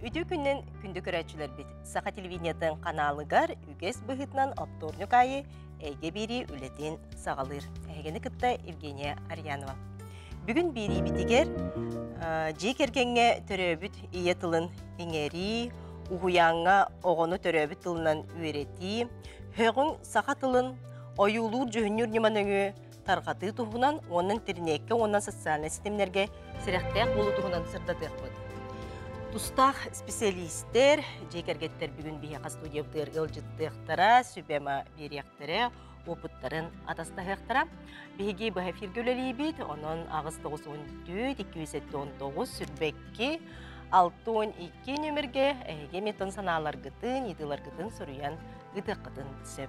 Үтүө күннэн күндү көрөөччүлэрбит! Саха телевидениетын ханаалыгар үгэс быһыытынан оптуорньук аайы эйгэ биэрии үлэтин саҕалыыр. Эһигини кытта Евгения Арьянова. Бүгүн биэриибитигэр дьиэ кэргэҥҥэ төрөөбүт ийэ тылын иҥэрии, уһуйааҥҥа оҕону төрөөбүт тылынан үөрэтии, һөҕүҥ саха тылын ойуулуур дьүһүннүүр ньыма нөҥүө тарҕатыы туһунан уонна интэрниэккэ уонна социальнай ситимнэргэ сэрэхтээх буолуу туһунан сырдатыахпыт. Тустаах специалистэр, дьиэ кэргэттэр бүгүн биһиэхэ студиябытыгар ыалдьыттыахтара, сүбэ-ама биэриэхтэрэ, опыттарын атастаһыахтара. Биһиги быһа эфиргэ үлэлиибит, онон 894 279 сүрбэкки 62 нөмергэ эһиги эмиэ санааларгытын, ыйытыыларгытын суруйан ыытыаххытын сөп.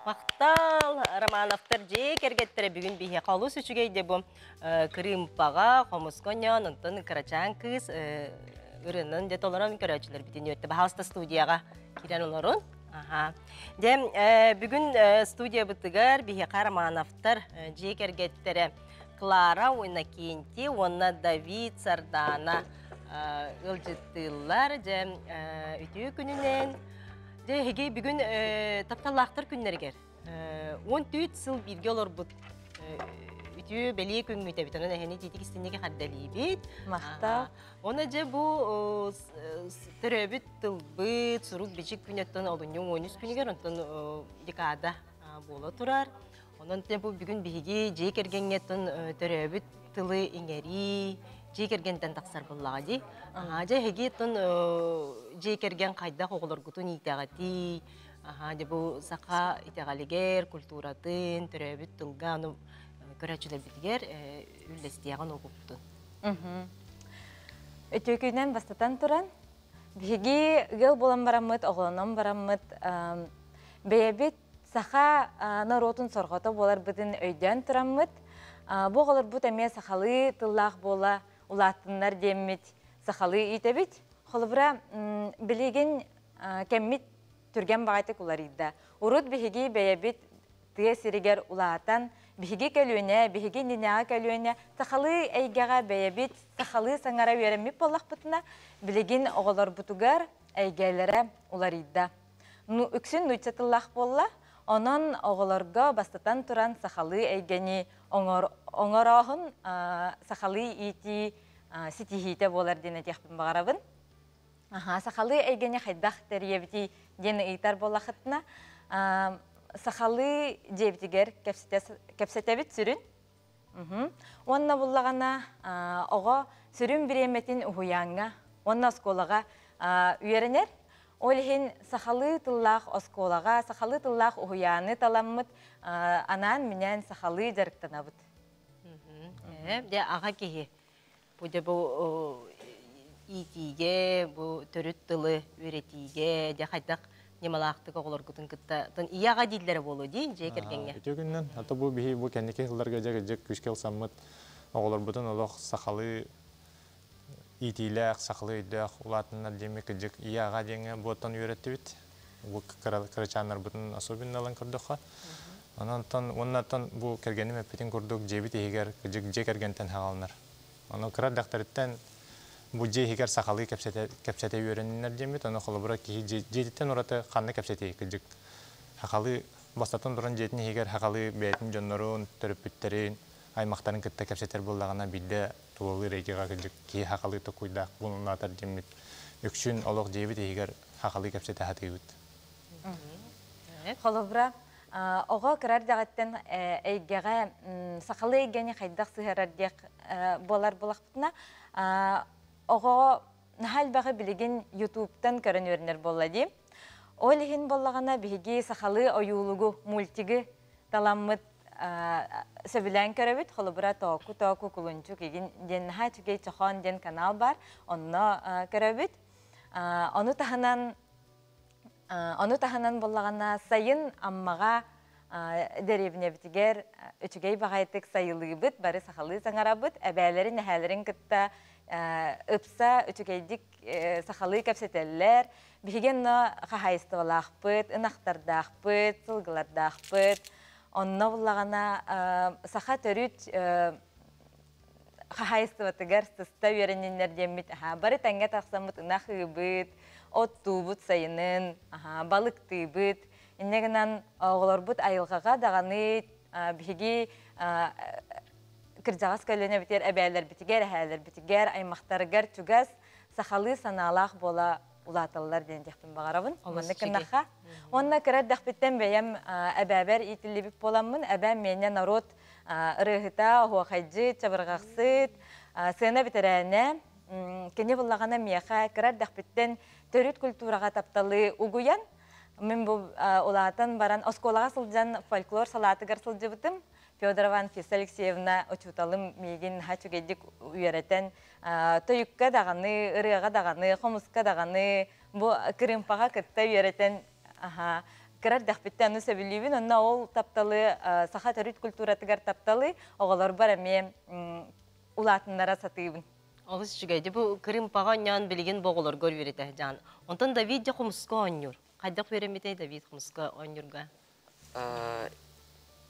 Махтал, Романовтар дьиэ кэргэттэрэ бүгүн биһиэхэ олус үчүгэй де бу кырыымпаҕа, хомуска онньоон, онтон кырачаан кыыс ырыанан дьэ толорон көрөөччүлэрбитин үөртэ. Баһаалыста студияҕа киирэн олорун. Аха. Дьэ, бүгүн студиябытыгар биһиэхэ Романовтар дьиэ кэргэттэрэ Клара Иннокентий уонна Давид Сардана ыалдьыттыыллар. Дьэ, үтүө күнүнэн. Дьэ, эһиги бүгүн тапталлаахтар күннэригэр 14 сыл бииргэ олорбут үтүө бэлиэ күҥҥүт эбит. Онон эһини тиитик истинниги хардалиибит. Махтал. Оны дьэ бу төрөөбүт тылбыт, сурук-бичик күнөттөн олунньу 13 күнүгэр, онтон декада буола турар. Онон бу бүгүн биһиги дьиэ кэргэҥҥэ төрөөбүт тылы иҥэрии, дьиэ кэргэнтэн тахсар буоллаҕа дии. Дьэ эһиги дьиэ кэргэн хайдах оҕолоргутун иитэҕитий? Дьэ бу саха итэҕэлигэр, культуратын, төрөөбүт тылга ону көрөөччүлэрбитигэр үллэстиэҕин угуппутун. Үтүөкүнэн бастатан туран, биһиги ыал буолан бараммыт, оҕолонон бараммыт, бэйэбит саха норуотун сорҕото буоларбытын өйдөөн тураммыт, бу оҕолорбут эмиэ сахалыы тыллаах буола улааттыннар диэммит сахалыы иитэбит. Холобура, билигин кэммит түргэн баҕайытык уларыйда. Урут биһиги бэйэбит тыа сиригэр улаатан, биһиги көлүөнэ, биһиги иннинээҕи көлүөнэ сахалыы эйгэҕэ бэйэбит сахалыы саҥара үөрэммит буоллахпытына, билигин оҕолорбутугар эйгэлэрэ уларыйда. Үксүн нуучча тыллаах буолла. Онон оҕолорго бастатан туран сахалыы эйгэни оҥорооһун, сахалыы иитии ситиһиитэ буолар диэн этиэхпин баҕарабын. Сахалыы эйгэни хайдах тэрийэбитий диэн ыйытар буоллахытына, сахалыы дьиэбитигэр кэпсэтэбит сүрүн. Уонна буллаҕына оҕо сүрүн бириэмэтин уһуйааҥҥа уонна оскуолаҕа үөрэнэр. Ол иһин сахалыы тыллаах оскуолаҕа, сахалыы тыллаах уһуйааны таламмыт, анаан-минээн сахалыы дьарыктанабыт. Дьэ, аҕа киһи бу дьэ бу иитиигэ, бу төрүт тылы үөрэтиигэ, дьэ хайдах ньымалаахтык оҕолоргутун кытта ийэ аҕа дииллэрэ буолуо дии дьиэ кэргэҥҥэ. Үтүө күнүнэн. Ата бу биһи бу кэнники сылларга дьэ дьэ күүскэ ылсаммыт оҕолорбутун олох сахалыы иитиилээх, сахалыы өйдөөх улаатыннар диэмми кырдьык ийэ аҕа диэҥҥэ буоттан үөрэттибит. Бу кырачааннарбытын особенно ылан көрдөххө. Онон уоннаттан бу кэргэним эппитин курдук дьиэбит иһигэр кырдьык дьиэ кэргэнтэн хаалынар. Ону кыра эрдэхтэриттэн бу дьиэ иһигэр сахалыы кэпсэтэ, кэпсэтэ үөрэнниннэр диэммит, ону холобура киһи дьиэтиттэн ураты ханна кэпсэтиэй кырдьык сахалыы бастатан туран дьиэтин иһигэр сахалыы бэйэтин дьоннорун, төрөппүттэрин, аймахтарын кытта кэпсэтэр буоллаҕына биирдэ тулалыыр эйгэҕэ кырдьык киһи сахалыы токуйдаах буолунаатар диэммит. Үксүн олох дьиэбит иһигэр сахалыы кэпсэтэ сатыыбыт. Холобура, оҕо кыра эрдэҕиттэн эйгэҕэ сахалыы эйгэни хайдах сыһыарар диэх буолар буолахпытына, оҕо наһаа элбэҕи билигин Ютубтан көрөн үөрэнэр буолла дии. Ол иһин буоллаҕына биһиги сахалыы ойуулугу, мультигы таламмыт сөбүлээн көрөбүт. Холобура, Тооку-тооку кулунчук игин диэн наһаа үчүгэй Чохоон диэн канал бар. Онно көрөбүт. Ону таһынан ону таһынан буоллаҕына сайын Аммаҕа дэриэбинэбитигэр үчүгэй баҕайытык сайылыыбыт, бары сахалыы саҥарабыт, эбээлэрин, эһээлэрин кытта ыпса үчүгэйдик сахалыы кэпсэтэллэр. Биһиги онно хаһаайыстыбалаахпыт, ынахтардаахпыт, сылгылардаахпыт. Онно буллаҕына саха төрүт хаһаайыстыбатыгар сыста үөрэниннэр диэммит бары тэҥҥэ тахсаммыт ынах ыыбыт, оттуубут сайынын, балыктыыбыт. Инньэ гынан оҕолорбут айылҕаҕа даҕаны биһиги кырдьаҕас көлүөнэбитигэр, эбээлэрбитигэр, эһээлэрбитигэр, аймахтарыгар чугас сахалыы санаалаах буола улааталлар диэн диэхпин баҕарабын. Маннык гыннахха. Уонна кыра эрдэхпиттэн бэйэм эбээбэр иитиллибит буоламмын, эбээм миэнэ норуот ырыаһыта, оһуохайдьыт, чабырҕахсыт, сыана бэтэрээнэ. Кини буллаҕына миэхэ кыра эрдэхпиттэн төрүт культураҕа тапталы угуйан, мин бу улаатан баран оскуолаҕа сылдьан фольклор салаатыгар сылдьыбытым. Федорова Анфиса Алексеевна учууталым миигин наһаа үчүгэйдик үөрэтэн, тойукка даҕаны, ырыаҕа даҕаны, хомуска даҕаны, бу кырыымпаҕа кытта үөрэтэн кыра эрдэхпиттэн ону сөбүлүүбүн. Онно ол тапталы, саха төрүт культуратыгар тапталы оҕолорбор эмиэ улаатыннара сатыыбын. Олус үчүгэй. Бу кырыымпаҕа оонньоон билигин бу оҕолорго үөрэтэ дьаан. Онтон Давид дьэ хомуска оонньуур. Хайдах үөрэммитэй Давид хомуска оонньуурга?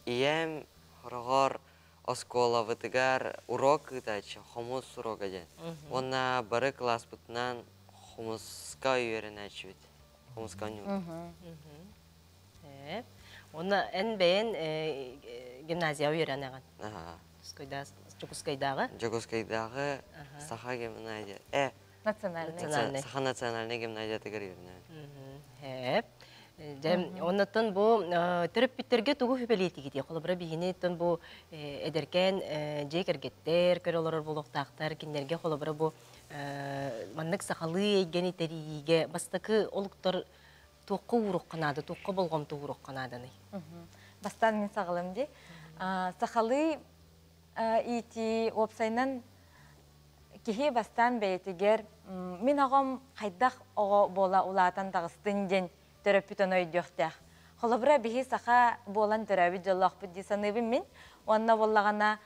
Ийэм хороҕор оскуолабытыгар урок ыытааччы, хомус уруога диэн. Уонна бары кылааспытынан хомуска үөрэнээччибит. Хомуска оонньуубут. Уонна эн бэйэн гимназияҕа үөрэнэҕин? Дьокуускайдааҕы? Дьокуускайдааҕы Саха гимназия. Национальный. Саха национальнай гимназиятыгар үөрэнэбин. Хэп. Дьэ, оннуттан бу төрөппүттэргэ тугу сүбэлиэтигитий? Холобура, биһини бу эдэркээн дьиэ кэргэттэр, көрө олорор буолуохтаахтар, кинилэргэ холобура бу маннык сахалыы эйгэни тэрийиигэ бастакы олуктар туохха ууруохха наада, туохха болҕомто ууруохха нааданый? Бастаан мин саҕалым дии. Сахалыы иитии уопсайынан киһи бастаан бэйэтигэр мин оҕом хайдах оҕо буола улаатан таҕыстын диэн төрөппүт ону өйдүөхтээх. Холобура, биһи саха буолан төрөөбүт дьоллоохпут дии саныыбын мин. Уонна буоллаҕына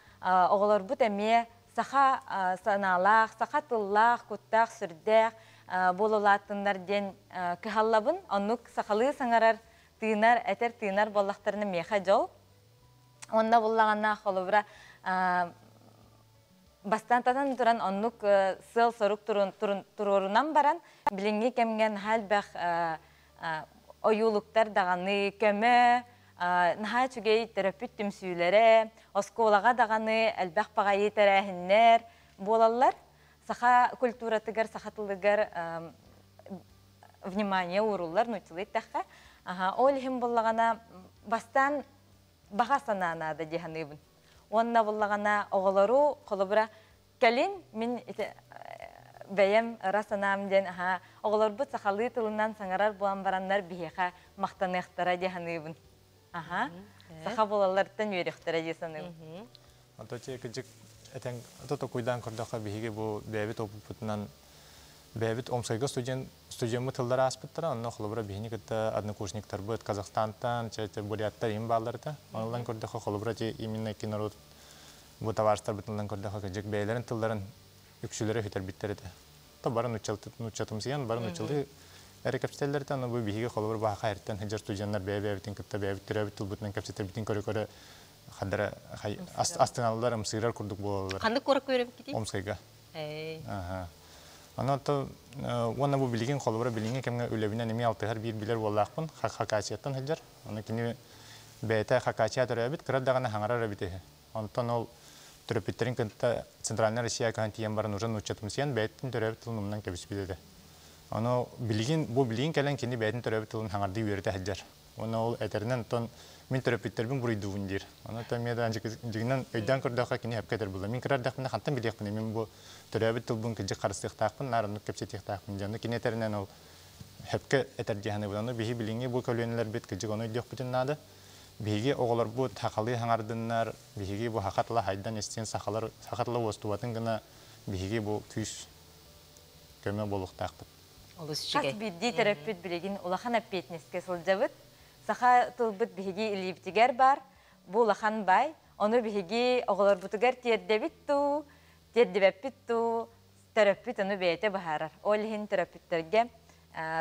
оҕолорбут эмиэ саха санаалаах, саха тыллаах, куттаах, сүрдээх буола улааттыннар диэн кыһаллабын. Оннук сахалыы саҥарар, тыынар, этэр тыынар буоллахтарына миэхэ дьол. Онно буллаҕына холобура бастаан татан туран оннук сыал-сорук туруорунан баран билиҥҥи кэмҥэ наһаа элбэх ойуулуктар даҕаны көмө, наһаа үчүгэй төрөппүт түмсүүлэрэ, оскуолаҕа даҕаны элбэх баҕайы тэрээһиннэр буолаллар. Саха культуратыгар, саха тылыгар внимание ууруллар, нууччалыы эттэххэ. Ол иһин буллаҕына бастаан баҕа санаа наада дии саныыбын. Уонна буллаҕына оҕолору холобура кэлин мин ити бэйэм ыра санаам диэн аха оҕолорбут сахалыы тылынан саҥарар буолан бараннар биһиэхэ махтаныахтара дии саныыбын. Аха. Саха буолалларыттан үөрүөхтэрэ дии саныыбын. Ото кыдьык этэн ото токуйдаан көрдөххө биһиги бу бэйэбит опыппытынан бэйэбит Омскайга студент студеммыт тыллар ааспыттара, онно холобура биһини кытта однокурсниктарбыт Казахстантан, буряттар им баалларыта. Онон көрдөххө холобура ти именно икки народ бу товарищтарбытынан көрдөххө кыдьык бэйэлэрин тылларын үксүлэрэ хүтэрбиттэр этэ. То бары нуччатымсыйан, бары нуччалыы эрэ кэпсэтэллэр аны бу биһиги холобура баха хайыртан хыдьар студеннар бэйэ-бэйэбитин кытта бэйэбит төрөөбүт тылбытынан кэпсэтэрбитин көрө-көрө хадара астыналлар, ымсыырар курдук буолаллар. Ханнык куоракка үөрэммиккитий? Омскайга. Аны то уонна бу билигин холобура билиҥҥи кэмҥэ үлэбинэн эмиэ алтыһар биир билэр буоллаахпын Хакасияттан сылдьар. Аны кини бэйэтэ Хакасия төрөөбүт, кыра даҕаны хаҥарар эбит үһү. Онтон ол төрөппүттэрин кытта Центральная Россия көһөн тиийэн баран уже нууччатымсыйан бэйэтин төрөөбүт тылын умнан кэбиспит этэ. Ону билигин бу билигин кэлэн кини бэйэтин төрөөбүт тылын хаҥардыы үөрэтэ сылдьар. Уонна ол этэринэн оттон мин төрөппүттэрбин буруйдуубун диир. Ону оттон эмиэ да дьиҥинэн өйдөөн көрдөххө кини сөпкө этэр буолла. Мин кыра эрдэхпинэ хантан билиэхпиний мин бу төрөөбүт тылбын кырдьык харыстыахтаахпын, наар оннук кэпсэтиэхтээхпин диэн. Ону кини этэринэн ол сөпкө этэр дии саныыбын. Ону биһи билиҥҥи бу көлүөнэлэрбит кырдьык ону өйдүөхпүтүн наада. Биһиги оҕолорбут сахалыы хаҥардыннар, биһиги бу саха тыла хайдан истин, сахалар саха тыла уостубатын гына биһиги бу күүс көмө буолуохтаахпыт. Олус Хас үчүгэй. биирдии төрөппүт билигин улахан эппиэтинэскэ сылдьабыт. Саха тылбыт биһиги илиибитигэр баар. Бу улахан баай. Ону биһиги оҕолорбутугар тиэрдэбит дуу, тиэрдибэппит дуу, төрөппүт ону бэйэтэ быһаарар. Ол иһин төрөппүттэргэ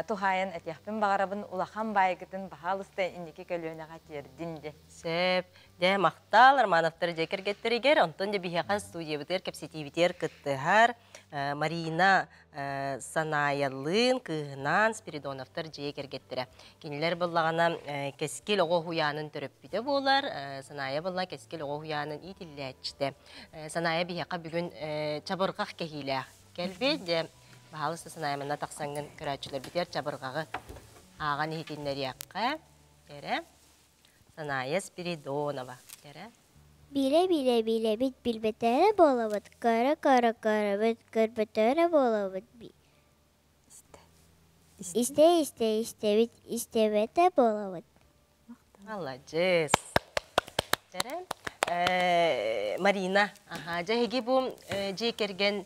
туһаайан этиэхпин баҕарабын, улахан баайгытын баһаалыста инники көлүөнэҕэ тиэрдин диэн. Сөп. Дьэ, махтал Романовтар дьиэ кэргэттэригэр, онтон дьэ биһиэхэ студиябытыгар кэпсэтиибитигэр кыттыһар Марина Санаайалыын, кыыһынаан Спиридоновтар дьиэ кэргэттэрэ. Кинилэр буоллаҕына Кэскил оҕо уһуйаанын төрөппүтэ буолар, Санаайа буолла Кэскил оҕо уһуйаанын иитиллээччитэ. Санаайа биһиэхэ бүгүн чабырҕах кэһиилээх кэлбит. Дьэ, баһаалыста Санаайа манна тахсаҥҥын көрөөччүлэрбитигэр чабырҕаҕы ааҕан иһитиннэриэххэ. Эрэ. Санаайа Спиридонова. Эрэ. Билэ-билэ билэбит билбэтэрэ буолабыт, көрө-көрө көрөбүт көрбөтөрө буолабыт, истэ-истэ истэбит истибэтэ буолабыт. Маладьыас. Эрэ. Марина, аха, дьэ эһиги бу дьиэ кэргэн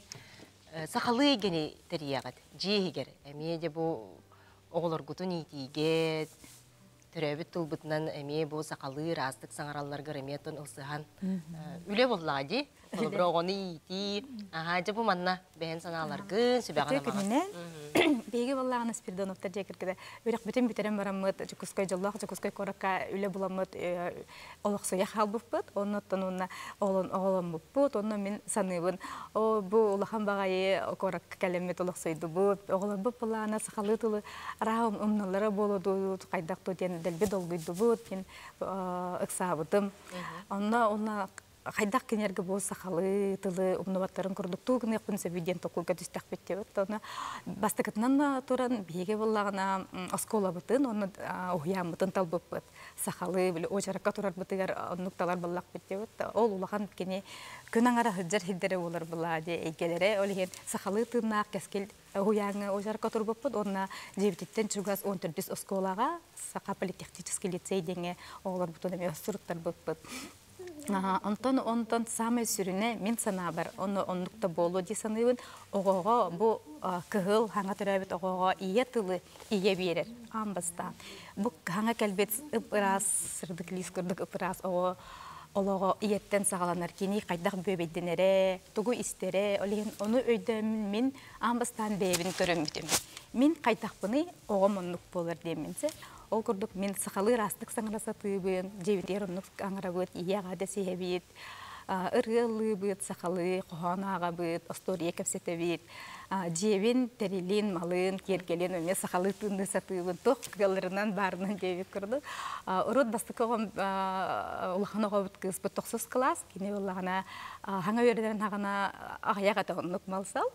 сахалыы эйгэни тэрийэҕит. Дьиэ иһигэр эмиэ дьэ бу оҕолоргутун иитиигэ, төрөөбүт тылбытынан эмиэ бу сахалыы ыраастык саҥаралларгар эмиэ тон ылсыһан үлэ буоллаҕа дии. Холобура оҕону иитии, аха дьэ бу манна бэйэн санааларгын, сүбэҕин Үтүө күнүнэн. Биһиги буоллаҕына Спиридоновтар дьиэ кэргэнэ үрэхпитин бүтэрэн бараммыт Дьокуускай дьоллоох Дьокуускай куоракка үлэ буламмыт олохсуйа хаалбыппыт. Оннуттан уонна оҕоломмуппут. Онно мин саныыбын, о бу улахан баҕайы куоракка кэлэммит олохсуйдубут. Оҕолорбут былаана сахалыы тылы арааһа умналлара буолуо дуу, хайдах дуу диэн дэлби долгуйдубут, диэн ыксаабытым. Онно уонна хайдах кинилэргэ бу сахалыы тылы умнубаттарын курдук туу гыныахпын сөбүй диэн толкуйга түстэхпит диэбит. Онно бастакытынан туран биһиги буоллаҕына оскуолабытын уонна уһуйааммытын талбыппыт. Сахалыы били уочаракка турарбытыгар оннук талар буоллахпыт диэбит. Ол улахан кини күн аҥара сылдьар сирдэрэ буолар былаа дии эйгэлэрэ. Ол иһин сахалыы тыыннаах кэскил уһуйааҥҥа уочаракка турбуппут уонна дьиэбититтэн чугас 14 оскуолаҕа Саха политехнический лицей диэҥҥэ оҕолорбутун эмиэ суруттарбыппыт. Онтон онтон саамай сүрүнэ мин санаабар онно оннук да буолуо дии саныыбын оҕоҕо бу кыһыл хаҥа төрөөбүт оҕоҕо ийэ тылы ийэ биэрэр аан бастаан бу хаҥа кэлбит ып-ыраас сырдык лиис курдук ып-ыраас оҕо олоҕо ийэттэн саҕаланар кини хайдах бүөбэйдэнэрэ тугу истэрэ ол иһин ону өйдөөммүн мин аан бастаан бэйэбин көрөммүтүм мин хайдахпыный оҕом оннук буолар диэммин Ол курдук мин сахалыы ыраастык саҥара сатыыбын, дьиэбитигэр оннук аҥарабыт, ийэ-аҕа дэсиһэбит, ырыа ыллыыбыт, сахалыы хоһоон ааҕабыт, остуоруйа кэпсэтэбит. Дьиэбин, тэрилин, малын, киэргэлин эмиэ сахалыы тыынныы сатыыбын, туох кыалларынан баарынан диэбит курдук. Урут бастакы оҕом улахан оҕобут кыыспыт тохсус кылаас, кини буоллаҕына хаҥа үөрэнэрин хаҕана аҕыйах этэ оннук мал-сал.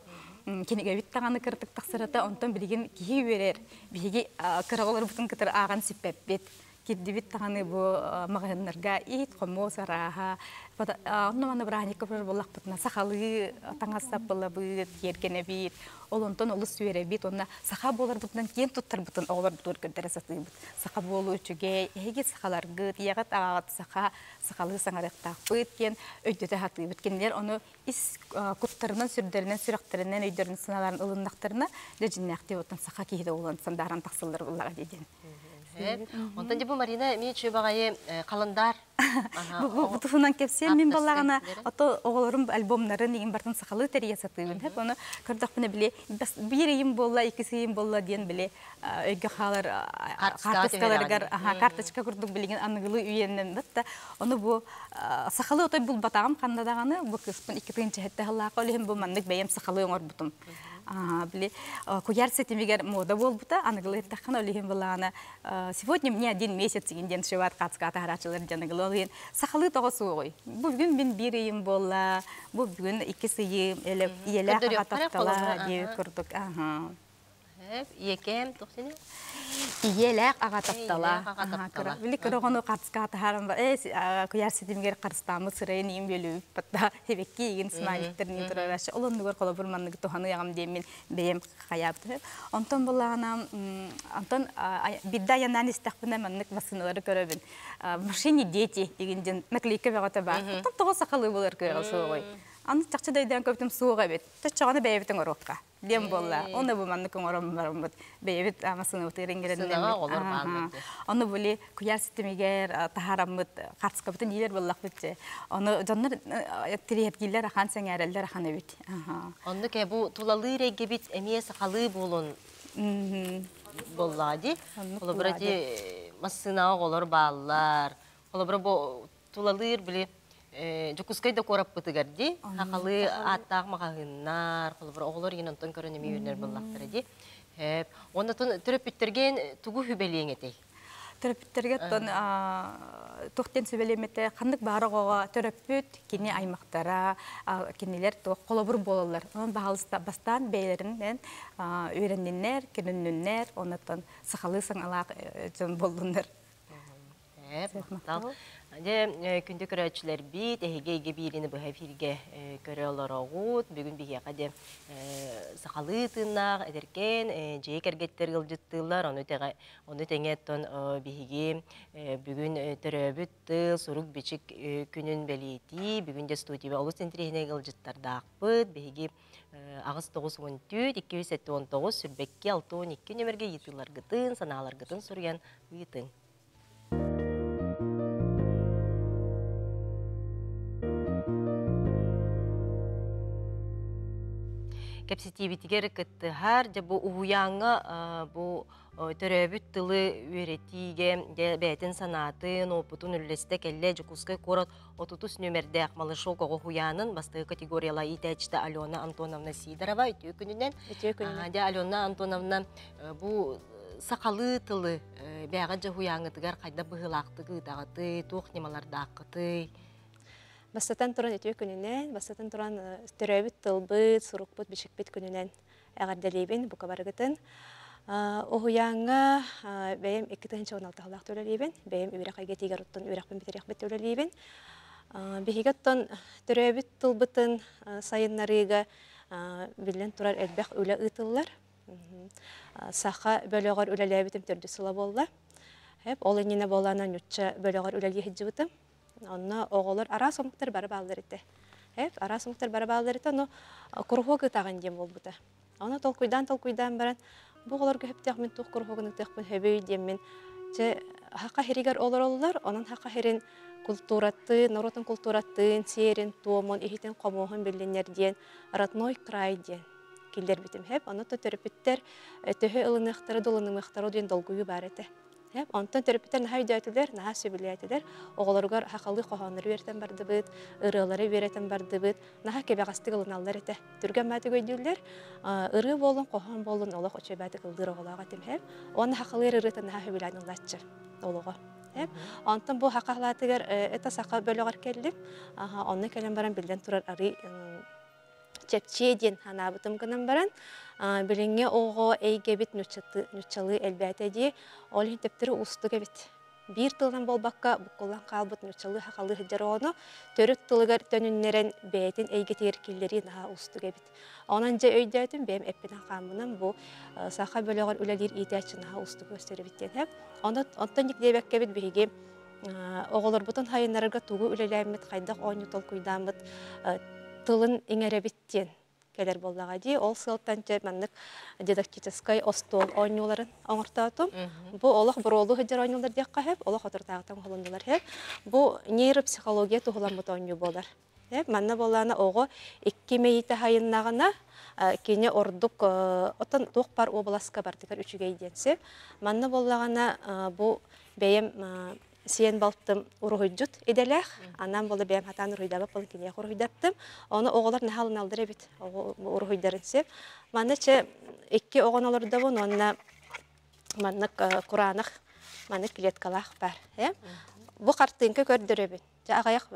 Кинигэбит даҕаны кыратык тахсарата, онтон билигин киһи үөрэр, Биһиги кыра оҕолорбутун кытары ааҕан сиппэппит. Кирдибит даҕаны бу маҕаһыыннарга иһит, хомуос арааһа. Онно манна бырааһынньыкка барар буоллахпытына сахалыы таҥас саппылабыт, киэргэнэбит. Ол онтон олус үөрэбит уонна саха буоларбытынан киэн туттарбытын оҕолорбутугар көрдөрө сатыыбыт. Саха буолуу үчүгэй, эһиги сахаларгыт, ийэҕит аҕаҕыт саха, сахалыы саҥарыахтаахпыт диэн өйдөтө сатыыбыт. Кинилэр ону ис куттарынан, сүрдэринэн, сүрэхтэринэн, өйдөрүн санааларын ылыннахтарына, дьэ дьиннээхтии оттон саха киһитэ буолан сандааран тахсаллар буоллаҕа дии диэн. Онтон дьэ бу Марина эмиэ үчүгэй баҕайы халандар. Бу туһунан кэпсиэм мин баллаҕына ото оҕолорум альбомнарын игин бартын сахалыы тэрийэ сатыыбын. Хэп ону көрдөхпүнэ били биир ыйым буолла, иккис ыйым буолла диэн били өйгө хаалар карточкаларыгар карточка курдук билигин аныгылыы үйэннэн да ону бу сахалыы отой булбатаҕым ханна даҕаны бу кыыспын 2007 сыллаахха ол иһин бу маннык бэйэм сахалыы оҥорбутум били куйаар ситимигэр мода буолбута аныгылыы эттэххинэ ол иһин былаана сегодня мне один месяц диэн шиват хаацка таһарааччылар дьон ол иһин сахалыы тоҕо суоҕуй бу бүгүн мин биир ыйым буолла бу бүгүн иккис ыйым ийэлээх аҕа таптала диэбит курдук аха. Ийэкэм тохсини? Ийэлээх аҕа таптала. Били кырогону карска таһаран ба э куяр ситимгер карстаамыт сырайын иин бөлүбүт батта хебекки игин смайликтер ни турараш олоннугар холобур манныгы туханыягам диэммин бэйэм хаябыт. Онтон булаана онтон бидда аянан истэхпинэ маннык массыналары көрөбүн. Машине дети деген ден наклейка бөҕөтө бар. Оттон тоҕо сахалыы болар кыаҕа суоҕуй. Аны чахчы да өйдөөн көптүм суох эбит. Чоччоҕону бэйэбитин оруокка диэн буолла. Оны бу маннык оҥорон бараммыт бэйэбит массыынабытыгар иҥэрэннэммит. Оҕолор бааллар. Ону були куйаар ситимигэр таһаараммыт хартыскабытын иилэр буоллахпыт же. Ону дьоннор тириэргииллэр ахан сэҥээрэллэр ахан эбит. Онну кэ бу тулалыыр эйгэбит эмиэ сахалыы буолун буоллаҕа дии. Холобура ди массыынаҕа оҕолор бааллар. Холобура бу тулалыыр били Дьокуускай да куораппытыгар дии хахалыы ааттаах маҕаһыыннар, холобура оҕолор иин онтон көрөн эмиэ үөрэнэр буоллахтара дии. Уонна төрөппүттэргэ тугу сүбэлиэҥ этэй? Төрөппүттэргэ оттон туох диэн сүбэлиэм этэ, ханнык баар оҕоҕо төрөппүт, кини аймахтара, кинилэр туох холобур буолаллар. Онон баһаалыста бастаан бэйэлэринэн үөрэнниннэр, көрүннүннэр, оннуттан сахалыы саҥалаах дьон буоллуннар. Махтал. Дьэ, күндү көрөөччүлэрбит, эһиги эйгэ бииrini быһа эфиргэ көрө олороҕут. Бүгүн биһиэхэ дьэ сахалыы тыыннаах эдэркээн дьиэ кэргэттэр ыалдьыттыыллар. Ону тэҕэ ону тэҥэ оттон биһиги бүгүн төрөөбүт тыл, сурук-бичик күнүн бэлиэтии, бүгүн дьэ студияба олус интэриэһинэй ыалдьыттардаахпыт. Биһиги 8 9 14 279 22 62 нөмерге ыйытыыларгытын, санааларгытын суруйан ыытыҥ. Кэпсэтиибитигэр кыттыһар, дьэ бу уһуйааҥҥа бу төрөөбүт тылы үөрэтиигэ дьэ бэйэтин санаатын, уопутун үллэстэ кэллэ Дьокуускай куорат 30 нүөмэрдээх Малышок оҕо уһуйаанын бастакы категорияла иитээччитэ Алена Антоновна Сидорова. Үтүө күнүнэн. Үтүө күнүнэн. Дьэ Алена Антоновна бу сахалыы тылы бэҕэ дьэ уһуйааҥҥытыгар хайдах быһыылаахтык ыытаҕытый, туох ньымалардааххытый? Бастатан туран үтүө күнүнэн, бастатан туран төрөөбүт тылбыт, сурукпут, бичикпит күнүнэн эҕэрдэлиибин бука барыгытын. Уһуйааҥҥа бэйэм 2016 сыллаах үлэлиибин, бэйэм үөрэх эйгэтигэр оттон үөрэхпин бүтэриэхпит үлэлиибин. Биһиги оттон төрөөбүт тылбытын сайыннарыыга биллэн турар элбэх үлэ ыытыллар. Саха бөлөҕөр үлэлээбитим төрдүс сыла буолла. Ол иннинэ буолаана ньучча бөлөҕөр үлэлии сылдьыбытым. Онно оҕолор араас омуктар бары бааллар этэ. Араас омуктар бары бааллар этэ, ону куруһуок ытаҕын диэн буолбута. Ону толкуйдаан-толкуйдаан баран, бу оҕолорго сөптөөх мин туох куруһуогун ытыахпын сөбүй диэммин, чэ, хаха сиригэр олороллор, онон хаха сирин култууратын, норуотун култууратын, сиэрин, туомун, иһитин, хомуоһун биллиннэр диэн родной край диэн киллэрбитим. Хэп, ону төрөппүттэр төһө ылыныахтара, долунумуохтара диэн долгуйуу баар этэ. Онтон төрөппүттэр наһаа өйдөөтүлэр, наһаа сөбүлээтилэр. Оҕолоругар хахалыы хоһооннору үөрэтэн бардыбыт, ырыалары үөрэтэн бардыбыт. Наһаа кэбэҕэстик ылыналлар этэ. Түргэн баатык өйдүүллэр. Ырыа буолун, хоһоон буолун олох үчүгэй баатык ыллыыр оҕолоох этим. Уонна хахалыыр ырыата наһаа сөбүлээн ыллааччы олоҕо. Онтон бу хахалаатыгар это саха бөлөҕөр кэллим. Онно кэлэн баран биллэн турар арый чэпчиэ диэн санаабытым гынан баран, билиҥҥи оҕо эйгэбит нууччалыы элбээтэ дии, ол иһин төптөрү уустук эбит. Биир тылынан буолбакка, буккуллан хаалбыт нууччалыы сахалыы сылдьар оҕону төрүт тылыгар төнүннэрэн бэйэтин эйгэтигэр киллэрии наһаа уустук эбит. Онон дьэ өйдөөтүм, бэйэм эппинэн-хааммынан бу саха бөлөҕөр үлэлиир иитээччи наһаа уустук көстөр эбит диэн. Онон онтон диэбэккэбит биһиги оҕолорбутун сайыннарарга тугу үлэлээммит, хайдах оонньуу толкуйдааммыт тылын иҥэрэбит диэн кэлэр буоллаҕа дии. Ол сыалтан дьэ маннык дидактическай остуол оонньууларын оҥортоотум. Бу олох буруолуу сылдьар оонньуулар диэххэ сөп, олох отуртааҕытан оһолоннулар сөп. Бу нейропсихология туһуламмыт оонньуу буолар. Манна буоллаана оҕо икки мэйиитэ сайыннаҕына кини ордук оттон туох бар уобаласка бардыгар үчүгэй диэн сөп. Манна буоллаҕына бу бэйэм сиэн балтым уруһуйдьут идэлээх. Анаан буола бэйэм хатаан уруһуйдаабат буолан киниэхэ уруһуйдаттым. Ону оҕолор наһаа ылыналлар эбит уруһуйдарын сөп. Манна чэ икки оҕону олордобун уонна маннык кураанах маннык клеткалаах бар. Бу хартыынка көрдөрөбүн. Дьэ аҕыйах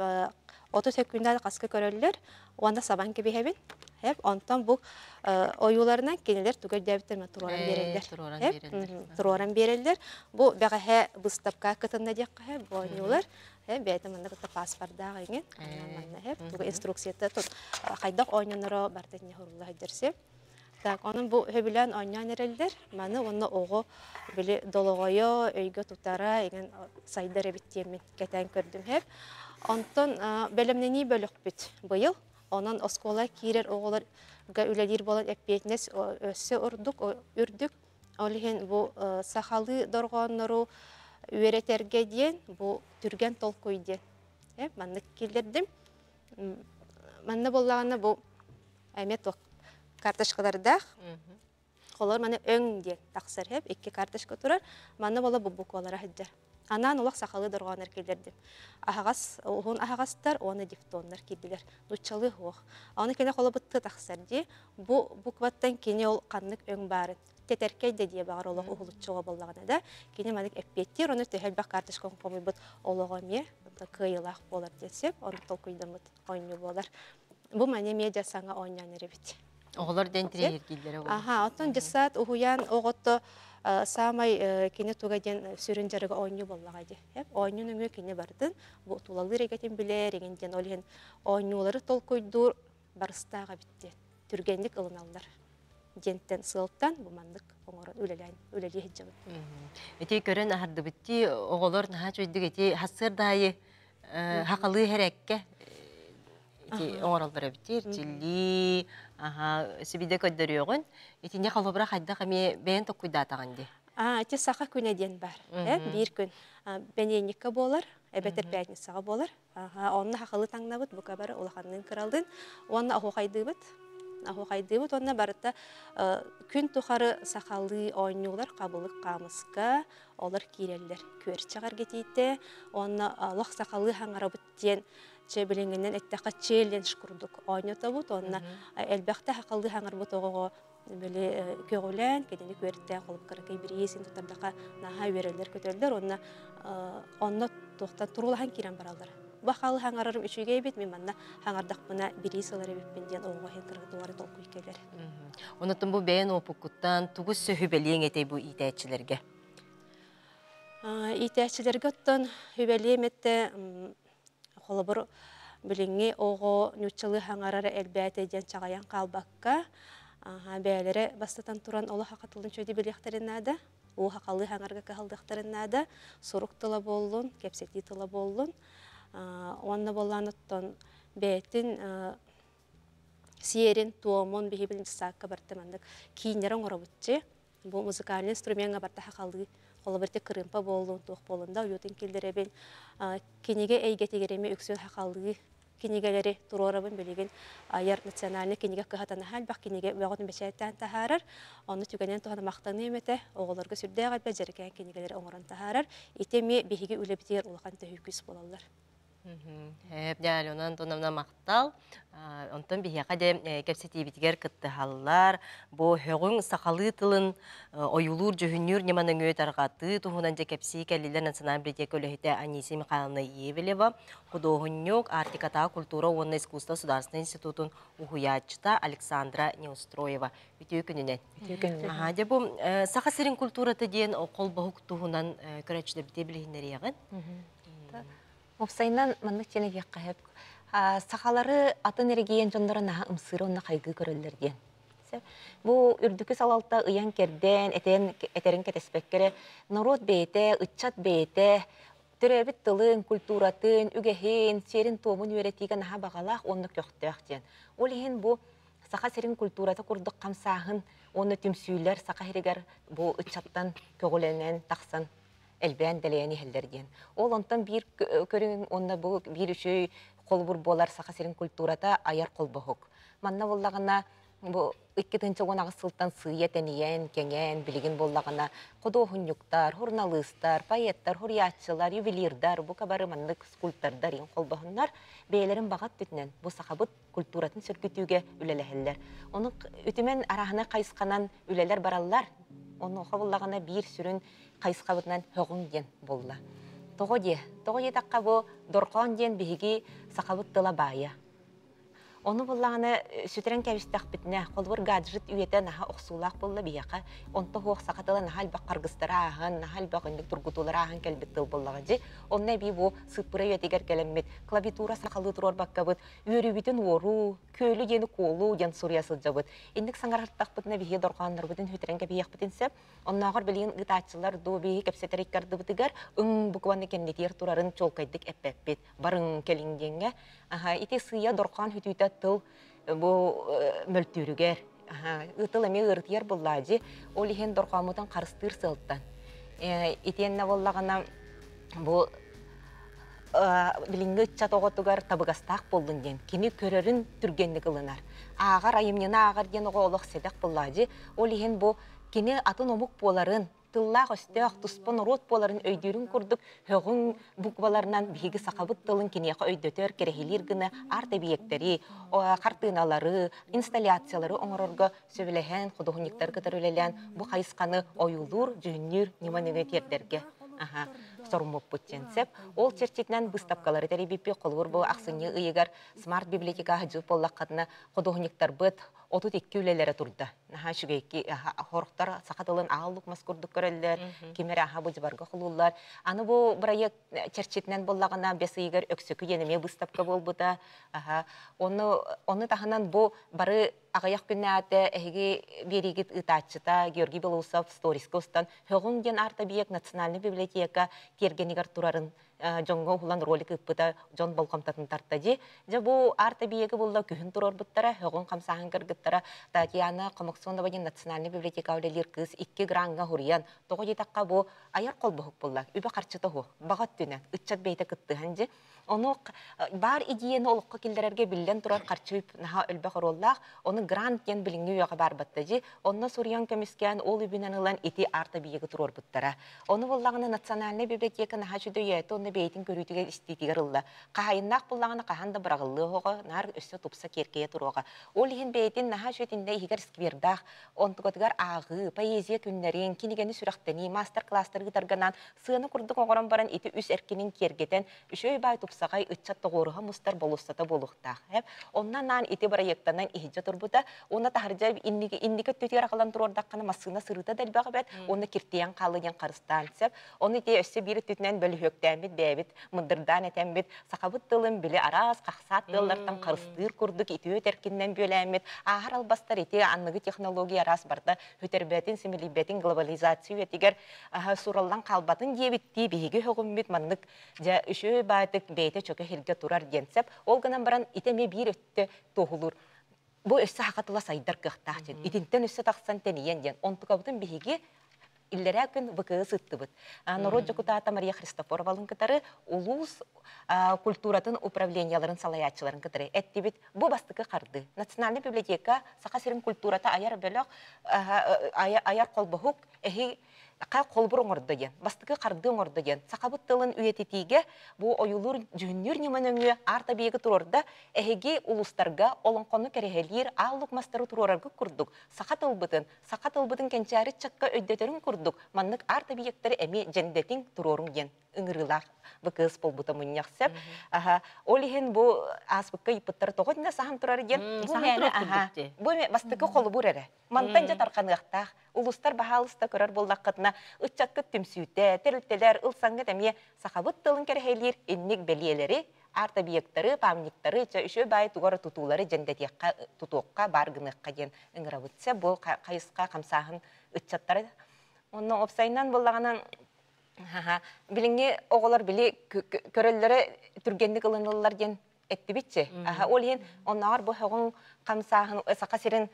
30 секундада қасқы көрөллөр, уонна сабан кебиһэбин. Хеп, онтон бу ойууларынан кинилер тугар дәбиттер ма туруоран береллер. Туруоран береллер. Бу бәҕэһэ быстапка кытынна диэххэ бу оонньуулар. Хеп, бэйэтэ манна кытта паспордаах иҥин. Манна хеп, туга инструкцията тут хайдах оонньоноро барда не хурулла хаддерсе. Так, онон бу хөбүлээн оонньоон эрэллэр. Маны уонна оҕо били долоҕойо, өйгө тутара, иҥин сайдар эбит диэммин кэтээн көрдүм хеп. Онтон бэлэмнэнии бөлөхпүт быйыл. Онон оскуола киирэр оҕолорго үлэлиир буолан эппиэтинэс өссө ордук үрдүк. Ол иһин бу сахалыы дорҕооннору үөрэтэргэ диэн бу түргэн толкуй диэн маннык киллэрдим. Манна буоллаҕына бу эмиэ туох карточкалардаах. Холор маны өҥ диэн тахсар хэп икки карточка турар. Манна буола бу буквалара сылдьар. Анаан олох сахалыы дорҕооннор киллэрдим. Аһаҕас, уһун аһаҕастар уонна дифтоннар киирдилэр. Нууччалыы суох. Аны кини холобутты тахсар дии. Бу букваттан кини ол ханнык өҥ баарын тэтэркэй да дии баҕар олох уһулуччуга буоллаҕына да кини маннык эппиэттиир ону төһө элбэх карточка хомуйбут олоҕо эмиэ кыайыылаах буолар диэн сөп ону толкуйдаммыт оонньуу буолар. Бу маны эмиэ дьэ саҥа оонньоон эрэбит. Оҕолор дэн тириэһиргииллэрэ буолар. Аха, оттон дьыссаат уһуйаан оҕото саамай кини туга диэн сүрүн дьарыга оонньуу буоллаҕа дии. Оонньуу нөҥүө кини бардын, бу тулалыыр эгэтин билэр, игин диэн ол иһин оонньуулары толкуйдуур барыстаах эбит диэн түргэнник ылыналлар диэнтэн сыалтан бу маннык оҥорон үлэлээн үлэлии сылдьабыт. Ити көрөн аһардыбыттии оҕолор наһаа үчүгэйдик ити хассыар даайы хахалыы хэрэккэ ити оҥороллор эбит эрчиллии аха сибидэ көрдөрүөҕүн итини холобура хайдах эмиэ бэйэн токкуйдаатаҕын дии. А ити саха күнэ диэн бар. Биир күн бэньиэнньиккэ буолар, эбэтэр пятницаҕа буолар. Онно хахалы таҥнабыт, бука бары улаханныын кыралдын. Уонна оһуохайдыыбыт. Оһуохайдыыбыт уонна барыта күн тухары сахалыы оонньуулар хабылык хаамыска олор киирэллэр. Күөрчэх эргитиитэ уонна олох сахалыы хаҥарабыт диэн чэ билиҥҥинэн эттэххэ челлендж курдук оонньотобут уонна элбэхтэ хахалыы хаҥарбыт оҕоҕо били көҕүлээн кинини күөртээн холуп кыракый бириисин тутардаха наһаа үөрэллэр көтөллөр уонна онно туохтан туруулаһан киирэн бараллар. Бу халы хаҥарарым үчүгэй эбит, мин манна хаҥардахпына бириис ылар эбиппин диэн оҕоҕо иһин кыргытылары толкуй кэлэр. Онотон бу бэйэн уопуккуттан тугу сөһүбэлиэҥ этэй бу иитээччилэргэ? Иитээччилэргэ оттон хүбэлиэм этэ холобур билиҥҥи оҕо нууччалыы хаҥарара элбээтэ диэн чаҕыйан хаалбакка бэйэлэрэ бастатан туран олох хахатылын чөйдү билиэхтэрин наада уу хахалыы хаҥарга кыһалдыахтарын наада сурук тыла буоллун кэпсэтии тыла буоллун уонна буоллаан оттон бэйэтин сиэрин туомун биһи билин саакка барта маннык кииннэр оҥоробутчи бу музыкальный инструмеҥҥа барта хахалыы холобур кырыымпа буоллун туох буоллун да уйутун киллэрэбин кинигэ эйгэтигэр эмиэ үксүн хахалыы кинигэлэри туруорабын билигин айар национальный кинигэ кыһатанаһа элбэх кинигэ бөҕөтүн бэчээттээн таһаарар онно түгэнэн туһана махтаныам этэ оҕолорго сүрдээх элбэх дьэрэкээн кинигэлэри оҥорон таһаарар ити эмиэ биһиги үлэбитигэр улахан төһүү күүс буолаллар. Дьэ, Алена Антоновна махтал. Онтон биһиэхэ дьэ кэпсэтиибитигэр кыттыһаллар. Бу һөҕүҥ сахалыы тылын ойуулуур дьүһүннүүр ньыма нөҥүө тарҕатыы туһунан дьэ кэпсии кэллилэр Национальная библиотека үлэһитэ Анисия Михайловна Евелева, худуоһунньук, Арктикатааҕы культура уонна искусство государственнай институтун уһуйааччыта Александра Неустроева. Үтүө күнүнэн. Үтүө күнүнэн. Аха, дьэ бу Саха сирин культурата диэн холбоһук туһунан көрөөччүлэрбитигэр билиһиннэриэҕин. Уопсайынан маннык диэн этиэххэ сөп. Сахалары атын эрэгийиэн дьонноро наһаа ымсыыра уонна хайгыы көрөллөр диэн. Бу үрдүкү салалта ыйан-кэрдэн, этэн, этэрин кэтэспэккэ эрэ норуот бэйэтэ, ыччат бэйэтэ төрөөбүт тылын, культуратын, үгэһин, сиэрин-туомун үөрэтиигэ наһаа баҕалаах уонна көхтөөх диэн. Ол иһин бу Саха сирин культурата курдук хамсааһын уонна түмсүүлэр Саха сиригэр бу ыччаттан көҕүлэнэн тахсан элбээн дэлэйэн иһэллэр диэн. Ол онтон биир көрүҥ уонна бу биир үчүгэй холобур буолар Саха сирин культурата айар холбоһук. Манна буоллаҕына бу 2018 сылтан сыыйа тэнийэн, кэҥээн, билигин буоллаҕына худуоһунньуктар, суруналыыстар, поэттар, суруйааччылар, ювелирдар, бука бары маннык скульптордар иин холбоһуннар бэйэлэрин баҕа өттүнэн бу сахабыт культуратын сөргүтүүгэ үлэлэһэллэр. Ону үтүмэн арааһынай хайысханан үлэлэр бараллар. Онуоха буллаҕына биир сүрүн хайысхабытынан һөҕүҥ диэн буолла. Тоҕо диэ? Тоҕо диэтэххэ бу дорҕоон диэн биһиги сахабыт тыла баайа. Ону буллаҕына сүтэрэн кэбистэхпитинэ, холобур гаджет үйэтэ наһаа охсуулаах буолла биһиэхэ. Онто суох саха тыла наһаа элбэх харгыстары ааһан, наһаа элбэх инник тургутуулары ааһан кэлбит тыл буоллаҕа дьи. Онно эбии бу сыыппыра үйэтигэр кэлэммит, клавиатура сахалыы туруорбаккабыт, үөрүүбүтүн уоруу, күөлү диэни куолуу диэн суруйа сылдьабыт. Инник саҥарартахпытына биһиги дорҕооннорбутун сүтэрэн кэбиһиэхпитин сөп. Оннооҕор билигин ыытааччылар дуу биһиги кэпсэтэр иккардыбытыгар ың букваны кэннитигэр турарын чуолкайдык эппэппит. Барыҥ кэлиҥ диэҥҥэ. Аха, ити сыыйа дорҕоон бүтүүтэ тыл бу мөлтүүрүгэр тыл эмиэ ыарытыйар буоллаадьы. Ол иһин дорҕооммутун харыстыыр сыалтан. Итиэннэ буоллаҕына бу билиҥҥи ыччат оҕотугар табыгастаах буоллун диэн кини көрөрүн түргэнник ылынар. Ааҕар айымньыны ааҕар диэн оҕо олох сэдэх буоллаадьы. Ол иһин бу кини атын омук буоларын, тыллаах-өстөөх, туспа норуот буоларын өйдүүрүн курдук һөҕүҥ букваларынан биһиги сахабыт тылын киниэхэ өйдөтөр, кэрэһилиир гына арт-эбийиэктэри, хартыыналары, инсталляциялары оҥорорго сөбүлэһэн, худуоһунньуктары кытары үлэлээн бу хайысханы ойуулуур, дьүһүннүүр ньыма нөҥүө тиэрдэргэ соруммуппут диэн сөп. Ол чэрчитинэн быыстапкалары тэрийбиппит. Холобур, бу ахсынньы ыйыгар смарт-библиотека сылдьыбыт буоллаххытына, худуоһунньуктарбыт 32 үлэлэрэ турда. Наһаа үчүгэй хорохтор саха тылын аал лук мас курдук көрөллөр, ким эрэ аха бу дьыбарга холууллар. Аны бу бырайыак чэрчитинэн буоллаҕына бэс ыйыгар Өксөкү диэн эмиэ быыстапка буолбута. Аха. Ону, ону таһынан бу бары аҕыйах күннээҕитэ эһиги биэриигит ыытааччыта Георгий Белоусов сториска устан Һөҕүҥ диэн арт-объект национальнай библиотека тиэргэнигэр турарын дьоҥҥо уһулан ролик ыыппыта дьон болҕомтотун тарта дии. Дьэ бу арт-эбийиэги булла күһүн туруорбуттара, һөҕүн хамсааһын кыргыттара Татьяна Комоксонова диэн национальнай библиотека үлэлиир кыыс икки граҥҥа уһуруйан, тоҕо диэтэххэ бу айар холбоһук булла, үбэ-харчыта уһу, баҕа өттүнэн, ыччат бэйэтэ кыттыһан дьи. Ону баар идеяны олоххо киллэрэргэ биллэн турар харчы наһаа элбэх оруоллаах, ону грант диэн билиҥҥи үйэҕэ баар батта дьи. Онно суруйан көмүскээн ол үбүнэн ылан ити арт-эбийиэги туруорбуттара. Ону буллаҕына национальнай библиотека наһаа үчүгэй уонна бэйэтин көрүүтүгэр истиитигэр ылла. Хаһайыннаах буллаҕына хаһан да быраҕыллыа оһоҕо, наар өссө тупса киэркэйэ туруоҕа. Ол иһин бэйэтин наһаа үчүгэй иһигэр сквердаах, онтукатыгар ааҕыы, поэзия күннэрин, кинигэни сүрэхтэнии, маастар-класстары ыытарганан сыана курдук оҥорон баран ити үс эркинин киэргэтэн үчүгэй баай тупсаҕай ыччат тоҕуоруһа мустар болуоссата буолуохтаах. Онно анаан ити бырайыактанан иһирдьэ турбута. Уонна таһырдьа инники инники өттүтүгэр аҕалан туруордаххына массыына сырыыта да элбэх эбэт уонна киртийэн хаалыы диэн харыстаан сөп. Ону ити өссө биир өттүтүнэн бөлүһүөктээммит бэйэбит мындырдаан этэммит сахабыт тылын били араас хахсаат тыллартан харыстыыр курдук үтүө тэркиннэн бүөлээммит ааһар албастар ити аныгы технология араас барда хүтэрбэтин симэлийбэтин глобализация үйэтигэр сураллан хаалбатын диэбиттии биһиги өҕүммүт маннык дьэ үчүгэй баайтык бэйэтэ чөкө сиргэ турар диэн сөп. Ол гынан баран ити эмиэ биир өттө туоһулуур. Бу өссө саха тыла сайдар кыахтаах диэн. Итинтэн өссө тахсан тэнийэн диэн. Онтукабытын биһиги иллэрээ күн ВКС ыттыбыт. Норуот дьокутаата Мария Христофоровалын кытары улуус культуратын управленияларын салайааччыларын кытары эттибит. Бу бастакы харды. Национальный библиотека Саха сирин культурата айар бөлөх айар холбоһук эһи холбур оҥордо диэн, бастакы хардыы оҥордо диэн, сахабыт тылын үйэтитиигэ бу ойуулуур дьүһүннүүр ньыма нөҥүө арт-объегы туруорда, эһиги улуустарга олоҥхону кэрэһэлиир аал-лук мастары туруораргыт курдук, саха тылбытын, саха тылбытын кэнчээри ыччакка өйдөтөрүн курдук, маннык арт-объектары эмиэ дьэндэтиҥ туруоруҥ диэн ыҥырыылаах ВКС буолбута мунньах сөп. Аха, ол иһин бу ааспыкка ыйыппыттара тоҕо итиннэ саһан турар диэн, бу мээнэ аха, бу бастакы холобур эрэ. Мантан дьэ тарҕаныахтаах. Улуустар баһаалыста көрөр буоллаххытына, ыччаккыт түмсүүтэ, тэрилтэлэр ылсаҥҥыт эмиэ сахабыт тылын кэрэһэлиир инник бэлиэлэри, арт-объектары, памятниктары, чэ үчүгэй баай тугу эрэ тутуулары дьэндэтиэххэ, тутуохха, баар гыныахха диэн ыҥырабыт. Сэ бу хайысха хамсааһын ыччаттара. Онно уопсайынан буоллаҕына билиҥҥи оҕолор били көрөллөрө түргэнник ылыныллар диэн эттибитчи. Ол иһин оннооҕор бу һөҕүҥ хамсааһын Саха сирин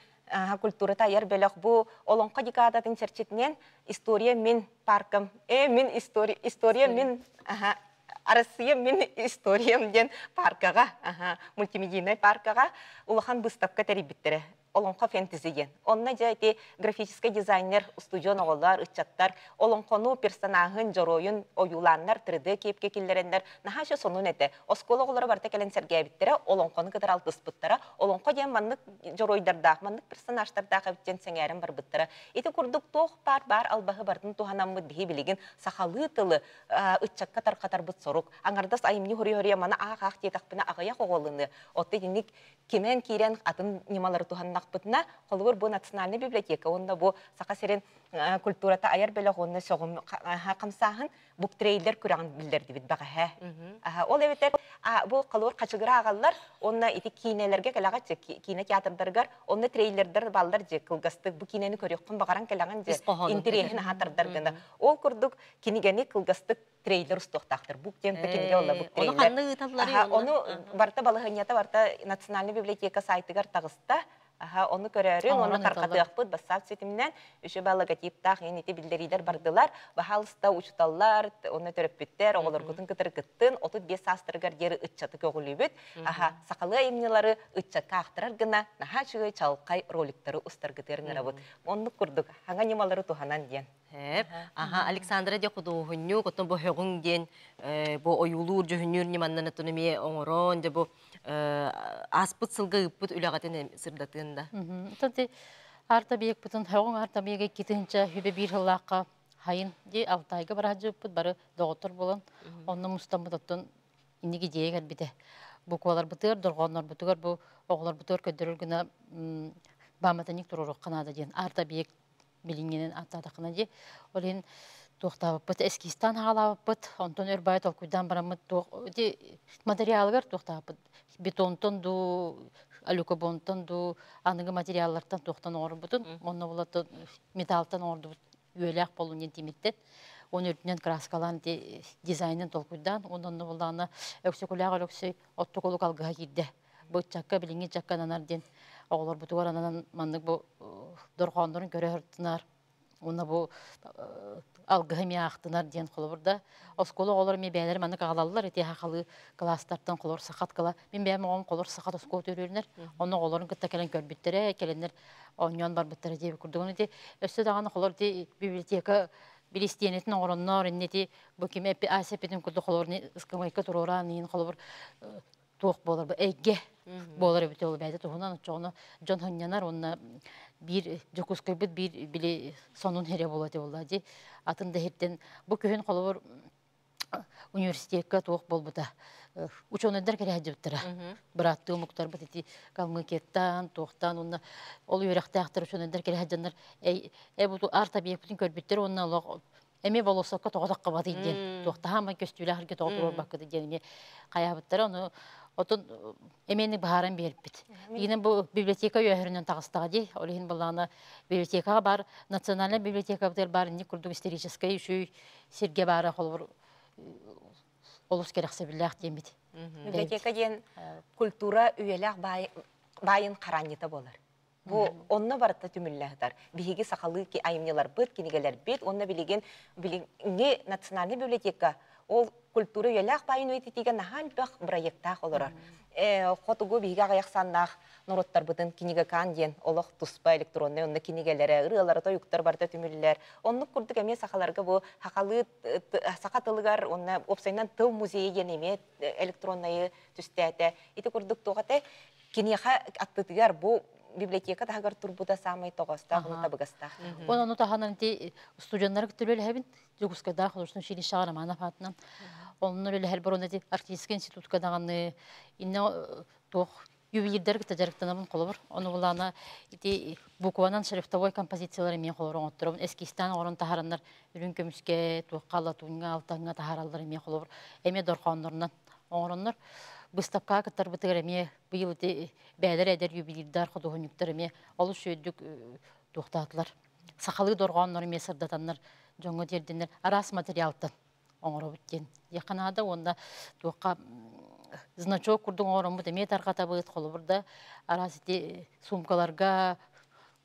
культурата айар бөлөх бу Олоҥхо декадатын чэрчитинэн история мин паркам, мин история, история мин Арассыыйа мин историям диэн паркаҕа, мультимедийнай паркаҕа улахан быыстапка тэрийбиттэрэ. Олоҥхо фэнтези диэн. Онно дьэ ити графическай дизайнер, устудьуон оҕолор, ыччаттар олоҥхону персонаһын, дьоруойун ойуулааннар 3D киэпкэ киллэрэннэр наһаа үчүгэй сонун этэ. Оскуола оҕолоро барыта кэлэн сэргээбиттэрэ, олоҥхону кытары алтыспыттара. Олоҥхо диэн маннык дьоруойдардаах, маннык персонажтардаах эбит диэн сэҥээрэн барбыттара. Ити курдук туох баар баар албаһы барытын туһанаммыт биһи билигин сахалыы тылы ыччакка тарҕатарбыт сорук. Аҥардас айымньы хоруй-хоруйа маны аах-аах диэтэхпинэ аҕыйах оҕолону. Оттон итинник кимэн киирэн атын ньымалары туһаннахпытына, холобур бу национальнай библиотека уонна бу Саха сирин культурата айар бөлөх уонна сөҕүм хамсааһын буктрейлер күрэҕин биллэрдибит бэҕэһээ. Ол эбэтэр бу холобур хачыгыра ааҕаллар уонна ити киинэлэргэ кэлэҕит киинэ театрдарыгар онно трейлердэр баллар дьэ кылгастык бу киинэни көрүөххүн баҕаран кэлэҕин дьэ интэриэһин аһа тардар гына. Ол курдук кинигэни кылгастык трейлер устуохтаахтар. Бук диэн кинигэ олла бук трейлер. Ону ханна ыыталларый? Ону барыта балаһыанньата барыта Национальный библиотека сайтыгар таҕыста. Аха, ону көрөөрүн, онно тарҕатыахпыт бассаап ситиминэн үчүгэй логотиптаах ин ити биллэриилэр бардылар. Баһаалыста учуталлар, онно төрөппүттэр, оҕолоргутун кытары кыттын, 35 саастарыгар диэри ыччаты көҕүлүүбүт. Аха, сахалыы айымньылары ыччакка аахтарар гына наһаа үчүгэй чалхай роликтары устаргытыгар ыҥырабыт. Оннук курдук, хаҥа ньымалары туһанан диэн. Эп. Аха, Александра дьэ худуоһунньук, оттон бу һөҕүҥ диэн бу ойуулуур, дьүһүннүүр ньыманнан оттон эмиэ оҥорон, дьэ бу ааспыт сылга ыыппыт үлэҕитин сырдатыан да. Оттон ти арта биекпытын һөҕүҥ арта биеге китинчэ хүбе биир сыллаахха хайын ди Алтайга бараһдьыппыт бары доҕоттор буолан онно мустаммыт оттон инники идея кэлбитэ. Букваларбытыгар, дорҕооннорбутугар бу оҕолорбутугар көрдөрөр гына пааматынньык туруоруохха наада диэн арта биек билиҥҥинэн ааттаатаххына дии. Ол иһин туохтаабыппыт, эскизтаан хаалаабыппыт, онтон өр баайы толкуйдаан бараммыт туох ити материалыгар туохтаабыппыт бетонтон дуу, алюкобонтон дуу, аныгы материаллартан туохтан оҥорбутун, онно була металлтан оҥордубут үөлээх буоллун диэн тимиртэн. Оны үрдүнэн краскалаан дизайнын толкуйдаан, онно буллаҕына Өксөкүлээх Өлөксөй оттукулук алгыһа киирдэ. Бу ыччакка билиҥҥи ыччакка ананар диэн оҕолорбутугар ананан маннык бу дорҕооннорун көрө сыртынар уонна бу алгыһы эмиэ аахтынар диэн холобур да оскуола оҕолоро эмиэ бэйэлэрэ маннык аҕалаллар ити хахалыы кылаастартан холор сахат кыла мин бэйэм оҕом холор сахат оскуола төрүүрүнэр онно оҕолорун кытта кэлэн көрбүттэрэ кэлэннэр оонньоон барбыттара диэбит курдугун ити өссө даҕаны холор ити библиотека билистиэнэтин оҥороннор инни ити бу ким Ася эппитин курдук холобур ыскамыайка туруораан иһин холобур туох буолар бу эйгэ буолар эбит ол бэйэтэ туһунан оччоҕуна дьон ханньанар уонна биир Дьокуускайбыт биир били сонун сирэ буолуо этэ буолла дии атын да иһиттэн бу күһүн холобур университекка туох буолбута учуонайдар кэлэ сылдьыбыттара бырааттыы омуктарбыт ити Калмыкияттан туохтан уонна ол үөрэхтээхтэр учуонайдар кэлэ сылдьаннар эй бу арт объекпытын көрбүттэр уонна олох эмиэ болуоссакка тоҕо таххабатый диэн туохтаһаамай көстүүлээх эргэ тоҕо туруорбаккыт диэн эмиэ хайаабыттара ону отун эмиэни быһааран биэрбит. Иинэн бу библиотека үөһөрүнэн таҕыстаҕа дии. Ол иһин былаана библиотекаҕа бар национальнай библиотекабытыгар баар инник курдук историческай үчүй сиргэ баара холобур олус кэрэхсэбиллээх диэммит. Библиотека диэн культура үйэлээх баайын хараанньыта буолар. Бу онно барыта түмүллэ сытар. Биһиги сахалыы айымньыларбыт, кинигэлэрбит уонна билигин билиҥҥи национальнай библиотека ол культура үйэлээх баайын үйэтитиигэ наһаа элбэх бырайыактаах олорор. Хотугу биһиги аҕыйах саннаах норуоттарбытын кинигакаан диэн олох туспа электроннай онно кинигэлэрэ, ырыалара, тойуктар барыта түмүллэр. Оннук курдук эмиэ сахаларга бу сахалыы саха тылыгар уонна уопсайынан тыл музейа диэн эмиэ электроннайы түстээтэ. Ити курдук туох этэ киниэхэ аттытыгар бу библиотека таһыгар турбута саамай тоҕоостоох уонна табыгастаах. Уонна ону таһынан ити студеннары кытта үлэлэһэбин Дьокуускайдаах художественный училищеҕа Романов аатынан. Онно үлэлэһэр борон ити Арктический институтка даҕаны инне туох ювелирдэр кытта дьарыктанабын холобур. Ону булаана ити букванан шрифтовой композициялар эмиэ холобур оҥотторобун. Эскизтаан оҥорон таһараннар үрүҥ көмүскэ, туохха латуньҥа, алтаҥҥа таһаараллар эмиэ холобур. Эмиэ дорҕооннорунан оҥороннор. Быыстапкаҕа кыттарбытыгар эмиэ быйыл ити бэйэлэр эдэр юбилейдар, худуоһунньуктар эмиэ олус үчүгэйдик туохтаатылар. Сахалыы дорҕооннору эмиэ сырдатаннар дьоҥҥо тиэрдиннэр араас материалтан оҥоробут диэн диэххэ наада уонна туохха значок курдук оҥороммут эмиэ тарҕатабыт холобур да араас ити суумкаларга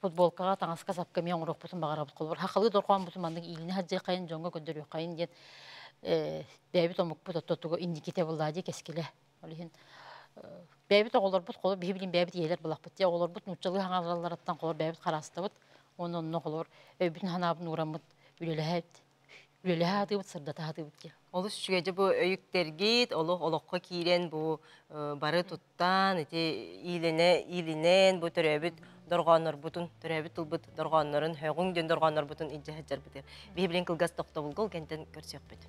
футболкаҕа таҥаска сапка эмиэ оҥоруохпутун баҕарабыт холобур хахалыы дорҕоонбутун маннык иилинэ сылдьыаххайын дьоҥҥо көрдөрүөххэйин диэн бэйэбит омукпут оттотугу инникитэ буоллаа дии кэскилэ ол иһин. Бэйэбит оҕолорбут холор биһи билин бэйэбит ийэлэр булахпыт. Тиэ оҕолорбут нууччалыы хаҥалаларыттан холор бэйэбит харастабыт. Онно онно холор өйбүтүн ханаабын уураммыт үлэлэһэт үлэлэһэ сатыыбыт, сырдата сатыыбыт диye. Олус үчүгэй бу өйүктэргит олох олоххо киирэн бу бары туттан ити иилэнэ иилинэн бу төрөөбүт дорҕооннорбутун төрөөбүт тылбыт дорҕооннорун һөҕүҥ диэн дорҕооннорбутун илдьэ сылдьарбытыгар биһи билин кылгас тохтобулга ол кэнтэн көрсүөхпүт.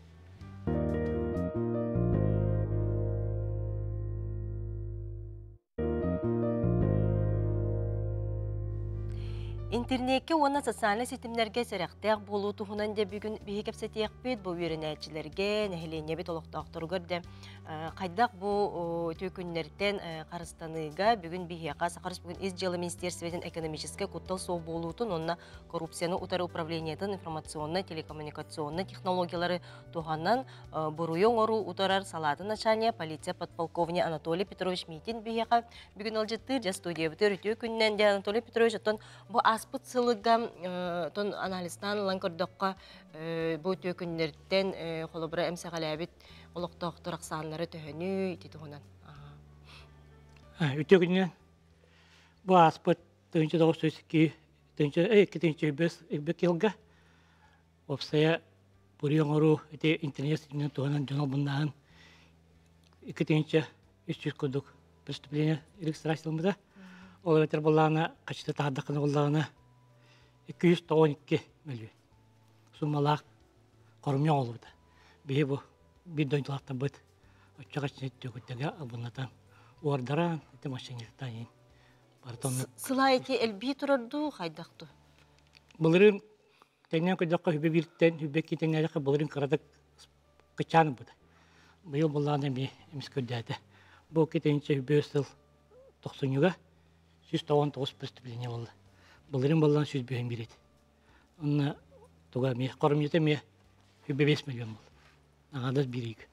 Интернеккэ уонна социальнай ситимнэргэ сэрэхтээх буолуу туһунан дьэ бүгүн биһи кэпсэтиэхпит. Бу үөрэнээччилэргэ, нэһилиэнньэбит олохтоохторугар дэ хайдах бу түөкүннэртэн харыстаныыга бүгүн биһиэхэ Саха Республикатын Ис дьыала министиэристибэтин экономическай куттал суох буолуутун уонна коррупцияны утары управлениетын информационнай телекоммуникационнай технологиялары туһанан буруйу оҥоруу утарар салаатын начальнига полиция подполковник Анатолий Петрович Митин биһиэхэ бүгүн ыалдьыттыыр дьэ студиябытыгар үтүө күнүнэн дьэ Анатолий Петрович оттон бу ааспыт сылыга тон анализтаан ылан көрдөххө бу үтүө күннэртэн холобура эмсэҕэлээбит олохтоохтор ахсааннара төһөнүй ити туһунан. Үтүө күнүнэн бу ааспыт 1902 2005 жылга Уопсайа буруйу оҥоруу ити интернет ситиминэн туһанан дьон албыннааһын 2300 курдук преступление регистрацияланбыта. Ол эбэтэр буоллаҕына, хачыта таһардаххына буоллаҕына 292 мөлүйүөн суммалаах хоромньу оҥоһуллубута. Биһи бу биир дойдулаахтарбыт оччо хаччыны түөкүттэргэ албыннатан уордаран, ити мошенниктаан иһин барыта оннук. Сылаа ити элбии турар дуу, хайдах дуу? Былырыын Тэҥнээн көрдөххө, үбэ бииртэн, үбэ икки тэҥнээтэххэ, былырыын кыратык кыччаан ылбыта. Быйыл былаан эмиэ эмис көрдөэтэ. Бу икки үбүө сыл тохсунньуга 199 преступление буолла. Былырыын буоллаан 151 этэ. Онно туга эмиэ хоромньута эмиэ үбэ 5 миллион буолла. Аҥаардас биир ыйга.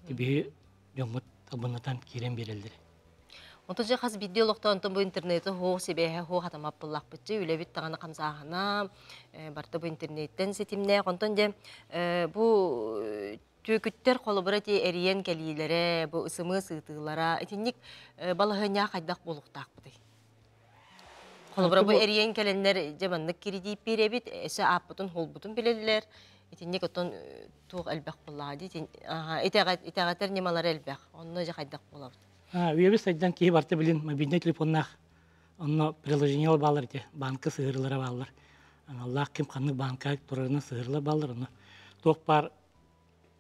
Биһи дьоммут албыннатан киирэн биэрэллэр. Онтон дьэ хас биирдии олохтоонтон бу интернети хоох сибээһэ хоох атамаппыллахпытчы үлэбит даҕаны хамсааһына барыта бу интернеттэн ситимнээх. Онтон дьэ бу түөкүттэр холобура ти эрийэн кэлиилэрэ, бу ысымыы сыытыылара итинник балаһыанньаҕа хайдах буолуохтаахпытый? Холобура бу эрийэн кэлэннэр дьэ маннык киридииппиир эбит, өссө ааппытын холбутун билэллэр. Итинник оттон туох элбэх буоллаҕа дии. Итэҕэтэр ньымалара элбэх. Онно дьэ хайдах буолабыт? Үйэбит сайдан киһи барыта билин мобильнай телефоннаах онно приложениелар бааллар ити банка сыһыарылара бааллар. Аналлаах ким ханнык банка турарынан сыһыарылар бааллар. Онно туох баар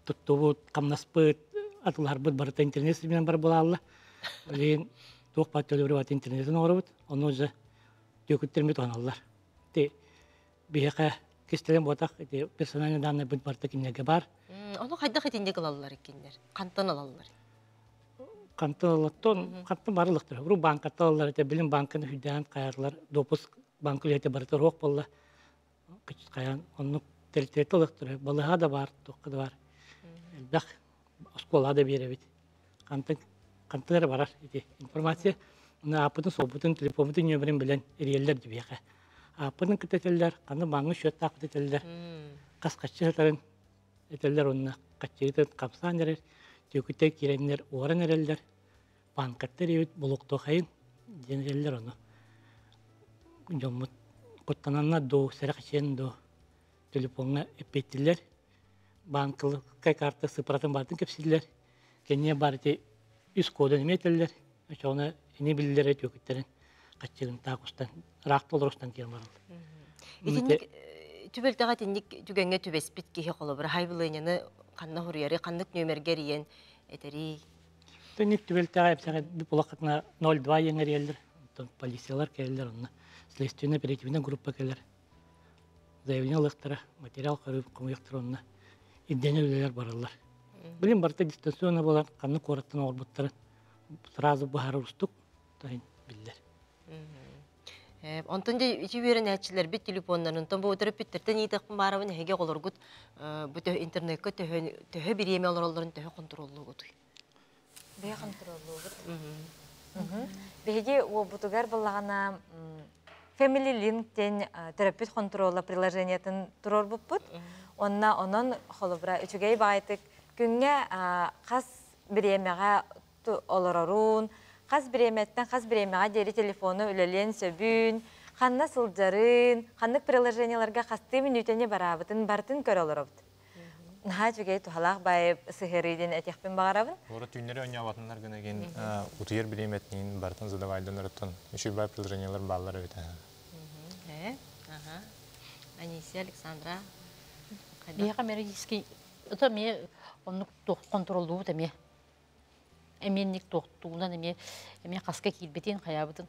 туттубут, хамнаспыт, атылаһарбыт барыта интернет ситиминэн бар буолаалла. Билигин туох баар төлөбүрү барыта интернетин оҥоробут. Ону уже түөкүттэрмит туһаналлар. Ити биһиэхэ кистэлэҥ буотах ити персональный данныйбыт барыта кинилэргэ баар. Ону хайдах итинник ылаллар иккиннэр? Хантан ылаллар? Хантан ылаллар? Хантан бары ылыктар. Урут банкаттан ылаллар этэ. Билин банканы хүдээн хайарлар. Допуск банк үлэһитэ барыта суох буолла. Хайаан оннук тэрилтэлэртэ ылыктар. Балыһа да баар, туохха да баар. Элбэх оскуолаҕа да биэрэбит. Хантан хантан эрэ барар ити информация. Уну ааппытын, суолбутун, телефоммутун нөмерин билэн эрийэллэр дибиэхэ. Ааппытын кытта этэллэр, ханна бааҥҥа счеттаахпыт этэллэр. Хас хаччы сытарын этэллэр уонна хаччыгытын хамсаан эрэр, түөкүттэр киирэннэр уоран эрэллэр, банкаттар эрийбит булуктуохайын диэн этэллэр ону. Дьоммут куттананнар дуу, сэрэхэчийэн дуу телефоҥҥа эппиэттииллэр. Банкалыккай карта сыппаратын барытын кэпсииллэр. Кэнниэ баар ити үс кодун эмиэ этэллэр. Очоҕуна ини биллэрэ түөкүттэрин хаччыгын таах устан, ыраахта олорустан киирэн бараллар. Итинник түбэлтэҕэ итинник түгэҥҥэ түбэспит киһи холобура хайбылыанньаны ханна суруйары, ханнык нүөмэргэ эрийэн этэрий? Итинник түбэлтэҕэ эпсэҕэ булаххытына 02 иэн эрийэллэр. Оттон полициялар кэлэллэр онно. Следственная оперативная группа кэлэр. Заявление ылыахтара, материал хомуйуохтара онно. Ирдэнэр үлэлэр бараллар. Билин барыта дистанционно буолан ханнык куораттан оҥорбуттарын сразу быһаарар устук биллэр. Онтон дьэ ити үөрэнээччилэрбит телефоннарын, онтон бу төрөппүттэртэн ыйытыахпын баарабын эһиги оҕолоргут бу интернекка төһө бириэмэ олороллорун төһө хонтуруоллуугутуй? Бэйэ хонтуруоллуубут. Биһиги уолбутугар буллаҕына Family Link диэн төрөппүт хонтуруола приложениетын туруорбуппут. Онна онон холобура үчүгэй баҕайытык күҥҥэ хас бириэмэҕэ. олорорун, хас бириэмэттэн хас бириэмэҕэ диэри телефону үлэлиэн сөбүн, ханна сылдьарын, ханнык приложениеларга хастыы мүнүүтэни бараабытын барытын көрө олоробут. Наһаа үчүгэй туһалаах баайы сыһыарыы диэн этиэхпин баҕарабын. Ора түүннэри оонньообатыннар гына ген утуйар бириэмэтинин барытын задавайдан өрөттөн үчүгэй баай приложениелар бааллар эбит. Ага. Анисия, Александра. Биһиэхэ меридический это эмиэ оннук контроллуубут эмиэ. Эмиэнник туохтуунан эмиэ эмиэ хаска киирбитин хайаабытын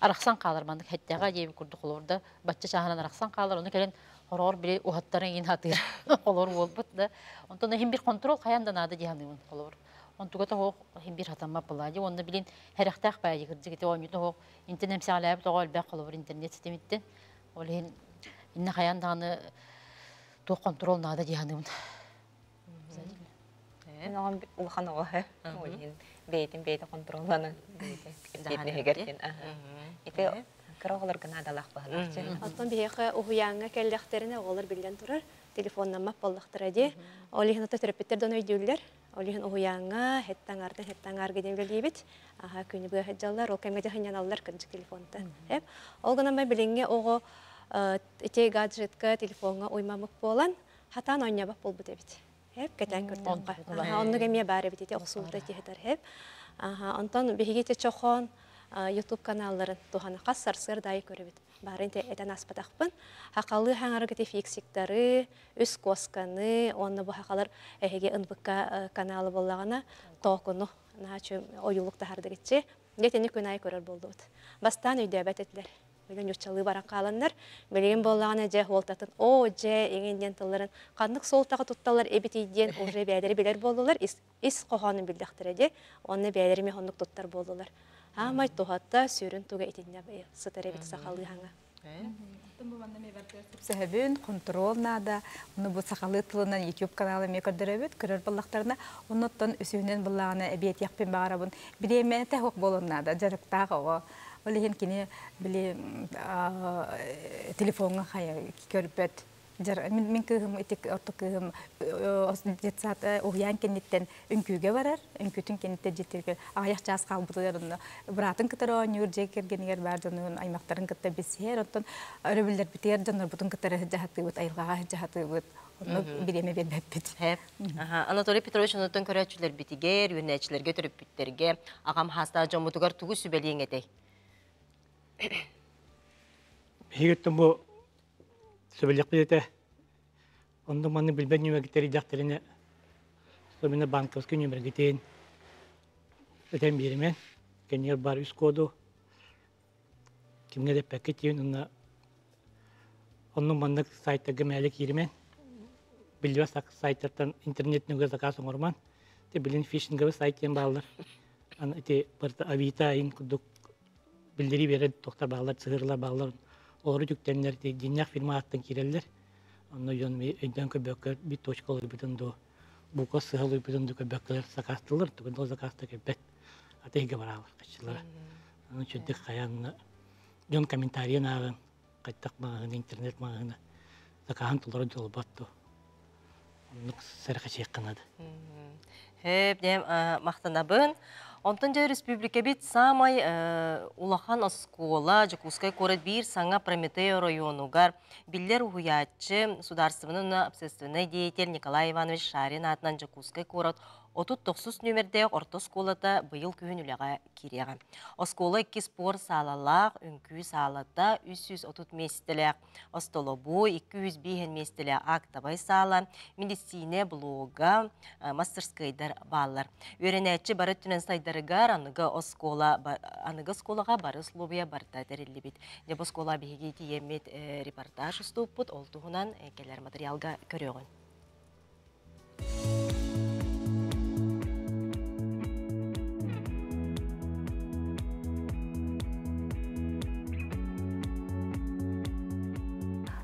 арахсан хаалар маннык хэттэҕэ диэби курдук олорда бачча чааһынан арахсан хаалар ону кэлэн хороҕор били уһаттарын иин хатыыр олор буолбут да онтон иһин бир контрол хайан да наада дии саныыбын холобур онтуга тоһоох иһин бир хатаммат былаа уонна билин хэрэхтээх баайы кырдьык ити оонньуу тоһоох интен эмсэҕэлээбит оҕо элбэх холобур интернет ситимиттэн ол иһин инне хайан даҕаны туох контрол наада дии саныыбын. Мен оҕом улахан оҕо ол иһин бэйэтин бэйэтэ контролланан бэйэтэ Ити кыра оҕолорго наадалаах быһалаах. Оттон биһиэхэ уһуйааҥҥа кэллэхтэринэ оҕолор биллэн турар телефоннаммат буоллахтара дии. Ол иһин ото төрөппүттэр дьон өйдүүллэр. Ол иһин уһуйааҥҥа хэттэ аҥаартан хэттэ аҥаарга диэн үлэлиибит. Аха күнү быһа сылдьаллар, ол кэмҥэ дьаһанньаналлар кырдьык телефонтан. Ол гынан билиҥҥи оҕо ити гаджетка, телефоҥҥа уймамык буолан, хатаан оонньообот буолбут эбит. Хэп кэтээн көрдөххө. Оннук эмиэ баар эбит ити охсуута тиһэтэр хэп. Онтон биһиги ити чохон YouTube каналларын туһана хас сарсыарда аайы көрөбүт. Баарын этэн аспатахпын. Хахалыы хаҥарык ити фиксиктары, үс куосканы, уонна бу хахалар эһиги НВК каналы буоллаҕына тоокуну наһаа ойуулук таһардыгыччы. Дьэ күн аайы көрөр буоллубут. Бастаан өйдөөбөт этилэр. Билин ньуччалыы баран хааланнар, билигин буоллаҕына дьэ суолтатын оо дьэ иҥин диэн тылларын ханнык суолтаҕа тутталлар эбитий диэн уже бэйэлэри билэр буоллулар, ис хоһоонун биллэхтэрэ дии, уонна бэйэлэри эмиэ оннук туттар буоллулар. Аамай туһата сүрүн туга итиннэ сытар эбит сахалыы хаҥа. Сөһөбүн, контрол наада. Ону бу сахалыы тылынан YouTube каналы эмиэ көрдөрөбүт, көрөр буоллахтарына, оннуттан үсүһүнэн буллаҕына эбиэтиэхпин баҕарабын. Бириэмэтэ суох буолуон наада, дьарыктаах оҕо. Ол иһин кини били телефоҥҥа хайа көрбөт. Мин кыыһым ити орто кыыһым детсад уһуйаан кэнниттэн үҥкүүгэ барар, үҥкүүтүн кэнниттэн дьиэтигэр аҕыйах чаас хаалбытыгар онно быраатын кытары оонньуур, дьиэ кэргэнигэр баар дьонун аймахтарын кытта билсиһэр, оттон өрөбүллэрбитигэр дьоннорбутун кытары сылдьаһатыыбыт, айылҕаҕа сылдьаһатыыбыт, онно бириэмэ биэрбэппит. Анатолий Петрович онуттан көрөөччүлэрбитигэр, үөрэнээччилэргэ, төрөппүттэргэ, аҕам хаастаах дьоммутугар тугу сүбэлиэҥ этэй? Биһигиттэн бу сөбүлэхпит этэ. Онно манны билбэт ньүмэгиттэр идяхтерине особенно банковский ньүмэргитин этэн биэримэн кэннигэр бар үс коду кимҥэ да эппэккэ тиийэн онно онно маннык сайтарга мээлэ кииримэн биллибэт сайтартан интернет нөҥүө заказ оҥоруман те билин фишинговый сайт диэн бааллар аны ити барыта Авито ин курдук биллэрии биэрэр тохтор бааллар сыһыарылар бааллар олору түктэннэр дьиҥнээх фирма ааттан киирэллэр онно дьон өйдөөн көрбөккө бит точка олуйбутун дуу бука сыһа олуйбутун дуу көрбөккөлөр сакаастыыллар тугун да закааста кэлбэт ата иһгэ бараалар хаччылара аны чүддүк хайаанна дьон комментарийын ааҕын хайтах маҕаһыына интернет маҕаһыына закааһын толору дьолбот дуу оннук сэрэхэчиэххэ наада. Хөп, дьэ махтанабын. Онтон дьэ республикабит самай улахан оскуола Дьокуускай куорат биир саҥа Прометей оройуонугар биллэр уһуйааччы, судаарыстыбаннай общественнай деятель Николай Иванович Шарин аатынан Дьокуускай куорат 39 нүөмэрдээх орто оскуолата быйыл күһүн үлэҕэ киириэҕэ. Оскуола икки спорт саалалаах, үҥкүү саалата, 330 миэстэлээх остолобуой, 205 миэстэлээх актовай саала, медицинэ блога, мастерскойдар бааллар. Үөрэнээччи бары өттүнэн сайдарыгар аныгы оскуола аныгы оскуолаҕа бары условия барыта тэриллибит. Дьэ бу оскуола биһиги тиийэммит репортаж устууппут, ол туһунан кэлэр материалга көрүөҕүн.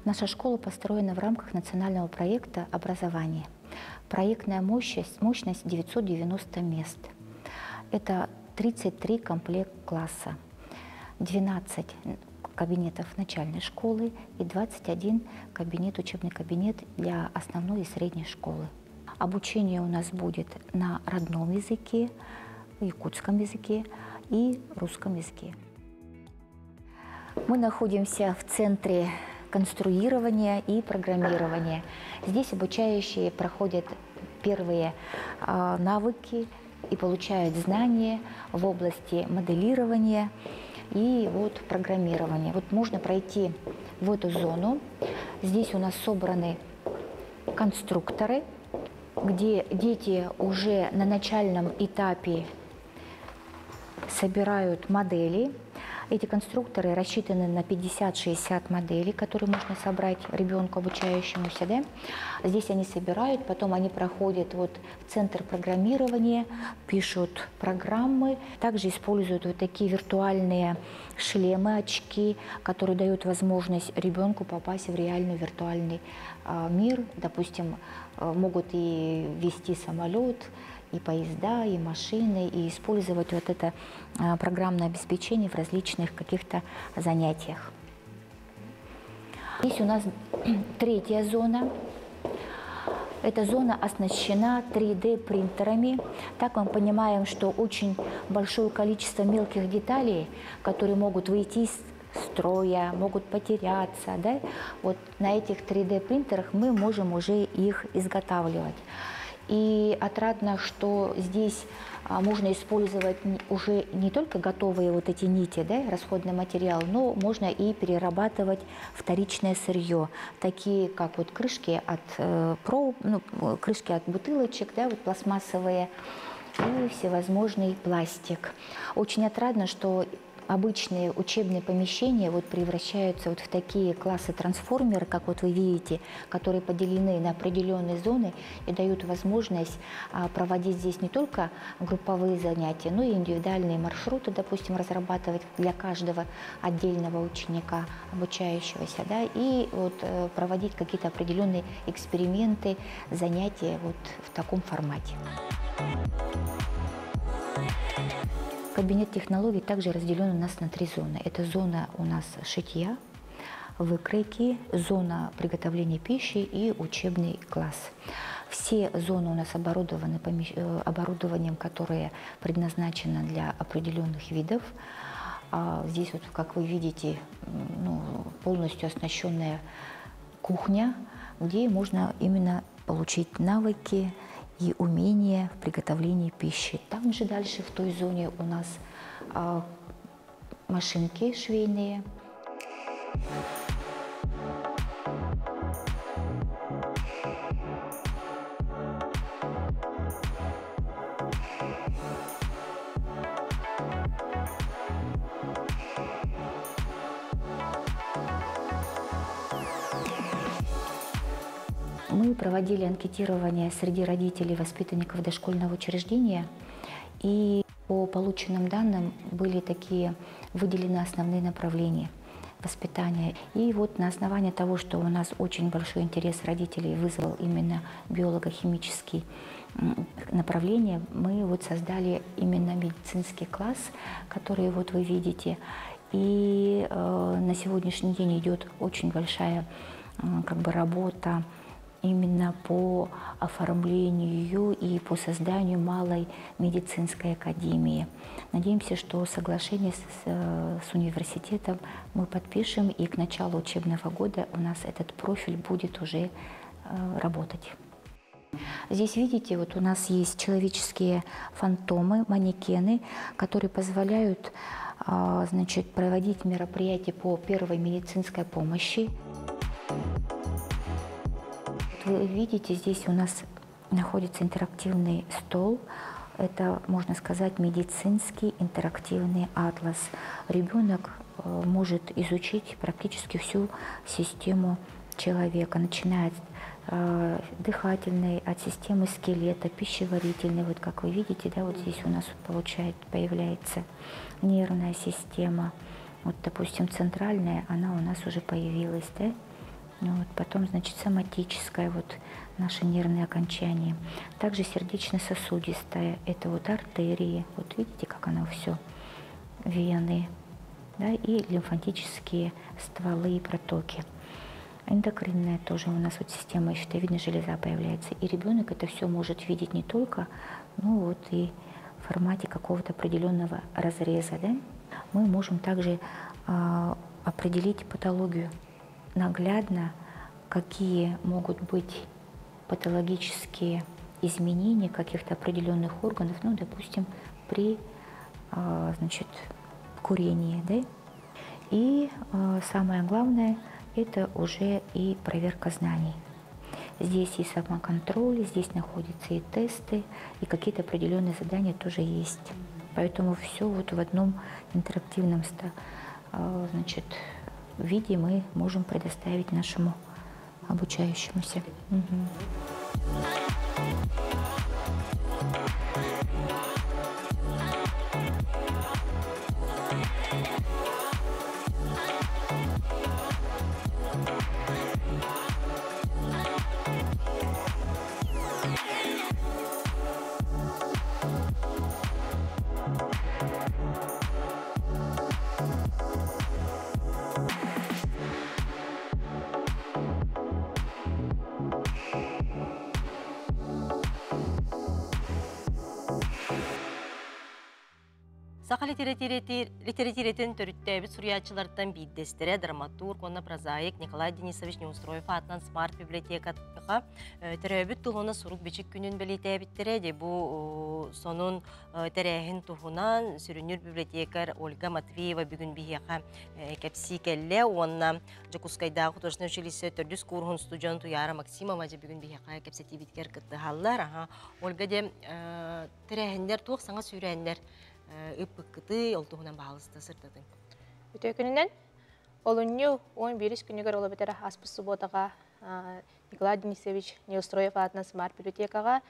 Наша школа построена в рамках национального проекта «Образование». Проектная мощность, мощность 990 мест. Это 33 комплект класса, 12 кабинетов начальной школы и 21 кабинет, учебный кабинет для основной и средней школы. Обучение у нас будет на родном языке, якутском языке и русском языке. Мы находимся в центре конструирования и программирования. Здесь обучающие проходят первые навыки и получают знания в области моделирования и вот программирования. Вот можно пройти в эту зону. Здесь у нас собраны конструкторы, где дети уже на начальном этапе собирают модели. Эти конструкторы рассчитаны на 50-60 моделей, которые можно собрать ребенку, обучающемуся. Да? Здесь они собирают, потом они проходят вот в центр программирования, пишут программы. Также используют вот такие виртуальные шлемы, очки, которые дают возможность ребенку попасть в реальный виртуальный мир. Допустим, могут и вести самолет, и поезда, и машины, и использовать вот это программное обеспечение в различных каких-то занятиях. Здесь у нас третья зона. Эта зона оснащена 3D-принтерами. Так мы понимаем, что очень большое количество мелких деталей, которые могут выйти из строя, могут потеряться. Да? Вот на этих 3D-принтерах мы можем уже их изготавливать. И отрадно, что здесь можно использовать уже не только готовые вот эти нити, да, расходный материал, но можно и перерабатывать вторичное сырье, такие как вот крышки от, крышки от бутылочек, да, вот пластмассовые и всевозможный пластик. Очень отрадно, что обычные учебные помещения вот превращаются вот в такие классы-трансформеры, как вот вы видите, которые поделены на определенные зоны и дают возможность проводить здесь не только групповые занятия, но и индивидуальные маршруты, допустим, разрабатывать для каждого отдельного ученика, обучающегося, да, и вот проводить какие-то определенные эксперименты, занятия вот в таком формате. Кабинет технологий также разделен у нас на три зоны. Это зона у нас шитья, выкройки, зона приготовления пищи и учебный класс. Все зоны у нас оборудованы оборудованием, которое предназначено для определенных видов. Здесь, вот, как вы видите, ну, полностью оснащенная кухня, где можно именно получить навыки и умения в приготовлении пищи. Там же дальше в той зоне у нас машинки швейные. Мы проводили анкетирование среди родителей воспитанников дошкольного учреждения, и по полученным данным были такие выделены основные направления воспитания. И вот на основании того, что у нас очень большой интерес родителей вызвал именно биолого-химический направление, мы вот создали именно медицинский класс, который вот вы видите. И на сегодняшний день идет очень большая как бы работа именно по оформлению и по созданию малой медицинской академии. Надеемся, что соглашение с университетом мы подпишем, и к началу учебного года у нас этот профиль будет уже работать. Здесь, видите, вот у нас есть человеческие фантомы, манекены, которые позволяют, значит, проводить мероприятия по первой медицинской помощи. Вы видите, здесь у нас находится интерактивный стол. Это, можно сказать, медицинский интерактивный атлас. Ребенок может изучить практически всю систему человека, начиная от дыхательной, от системы скелета, пищеварительной. Вот как вы видите, да, вот здесь у нас появляется нервная система. Вот, допустим, центральная, она у нас уже появилась, да? Вот, потом, значит, соматическое, вот наше нервное окончание. Также сердечно-сосудистое, это вот артерии, вот видите, как оно все, вены, да, и лимфатические стволы и протоки. Эндокринная тоже у нас вот система щитовидной железа появляется. И ребенок это все может видеть не только, ну вот и формате какого-то определенного разреза. Да? Мы можем также определить патологию наглядно, какие могут быть патологические изменения каких-то определенных органов, ну, допустим, при значит, курении. Да? И самое главное, это уже и проверка знаний. Здесь и самоконтроль, здесь находятся и тесты, и какие-то определенные задания тоже есть. Поэтому все вот в одном интерактивном, значит, виде мы можем предоставить нашему обучающемуся. Угу. Саха литературатын төрүттээбит суруйааччылартан биирдэстэрэ драматург уонна прозаик Николай Денисович Неустроев аатынан смарт библиотекаҕа төрөөбүт тыл уонна сурук-бичик күнүн бэлиэтээбиттэрэ. Дьэ бу сонун тэрээһин туһунан сүрүннүүр библиотекарь Ольга Матвеева бүгүн биһиэхэ кэпсии кэллэ уонна Дьокуускайдааҕы художественнай училище төрдүс кууруһун студент Туйаара Максимова дьэ бүгүн биһиэхэ кэпсэтиибитигэр кыттыһаллар. Аха, Ольга дьэ тэрээһиннэр туох саҥа сүүрээннэр ыппыккыты ол туһунан баһаалыста сырдатыҥ. Үтүө күнүнэн олунньу 11 күнүгэр ол эбэтэр ааспыт субуотаҕа Николай Денисович Неустроев аатынан смарт библиотекаҕа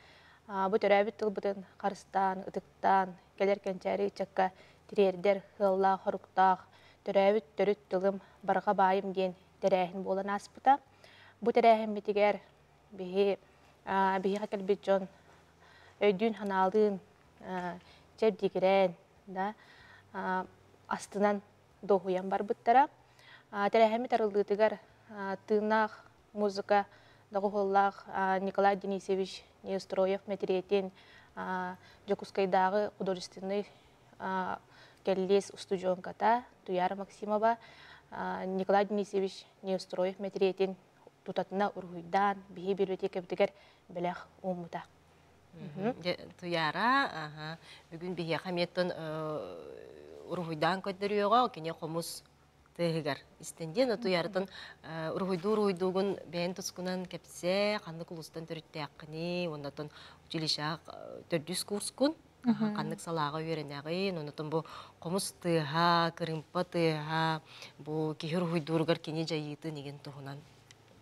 бу төрөөбүт тылбытын харыстаан, ытыктаан, кэлэр кэнчээри ыччакка тириэрдэр ыаллаах, хоруктаах, төрөөбүт төрүт тылым барҕа баайым диэн тэрээһин буолан ааспыта. Бу тэрээһиммитигэр биһи биһиэхэ кэлбит дьон өйдүүн-санаалыын чэбдигирэн, да, астынан дуоһуйан барбыттара. Тэрээһиммит арыллыытыгар тыыннаах музыка доҕуһуоллаах Николай Денисович Неустроев мэтириэтин Дьокуускайдааҕы художественнай кэллиэс устудьуонката Туяра Максимова Николай Денисович Неустроев мэтириэтин тутатына уруһуйдаан биһи библиотекабытыгар бэлэх ууммута. Туяра, бүгүн биһиэхэ эмиэттэн уруһуйдаан көрдөрүөҕө, кини хомус тыаһыгар истэн диэн Туяратын уруһуйдуу уруһуйдуугун бэйэн тускунан кэпсээ, ханнык улуустан төрүттээххиний, оннотон училищеҕа төрдүс курскун, ханнык салааҕа үөрэнэҕин, оннотон бу хомус тыаһа, кырыымпа тыаһа, бу киһи уруһуйдууругар кини дьайыытын игин туһунан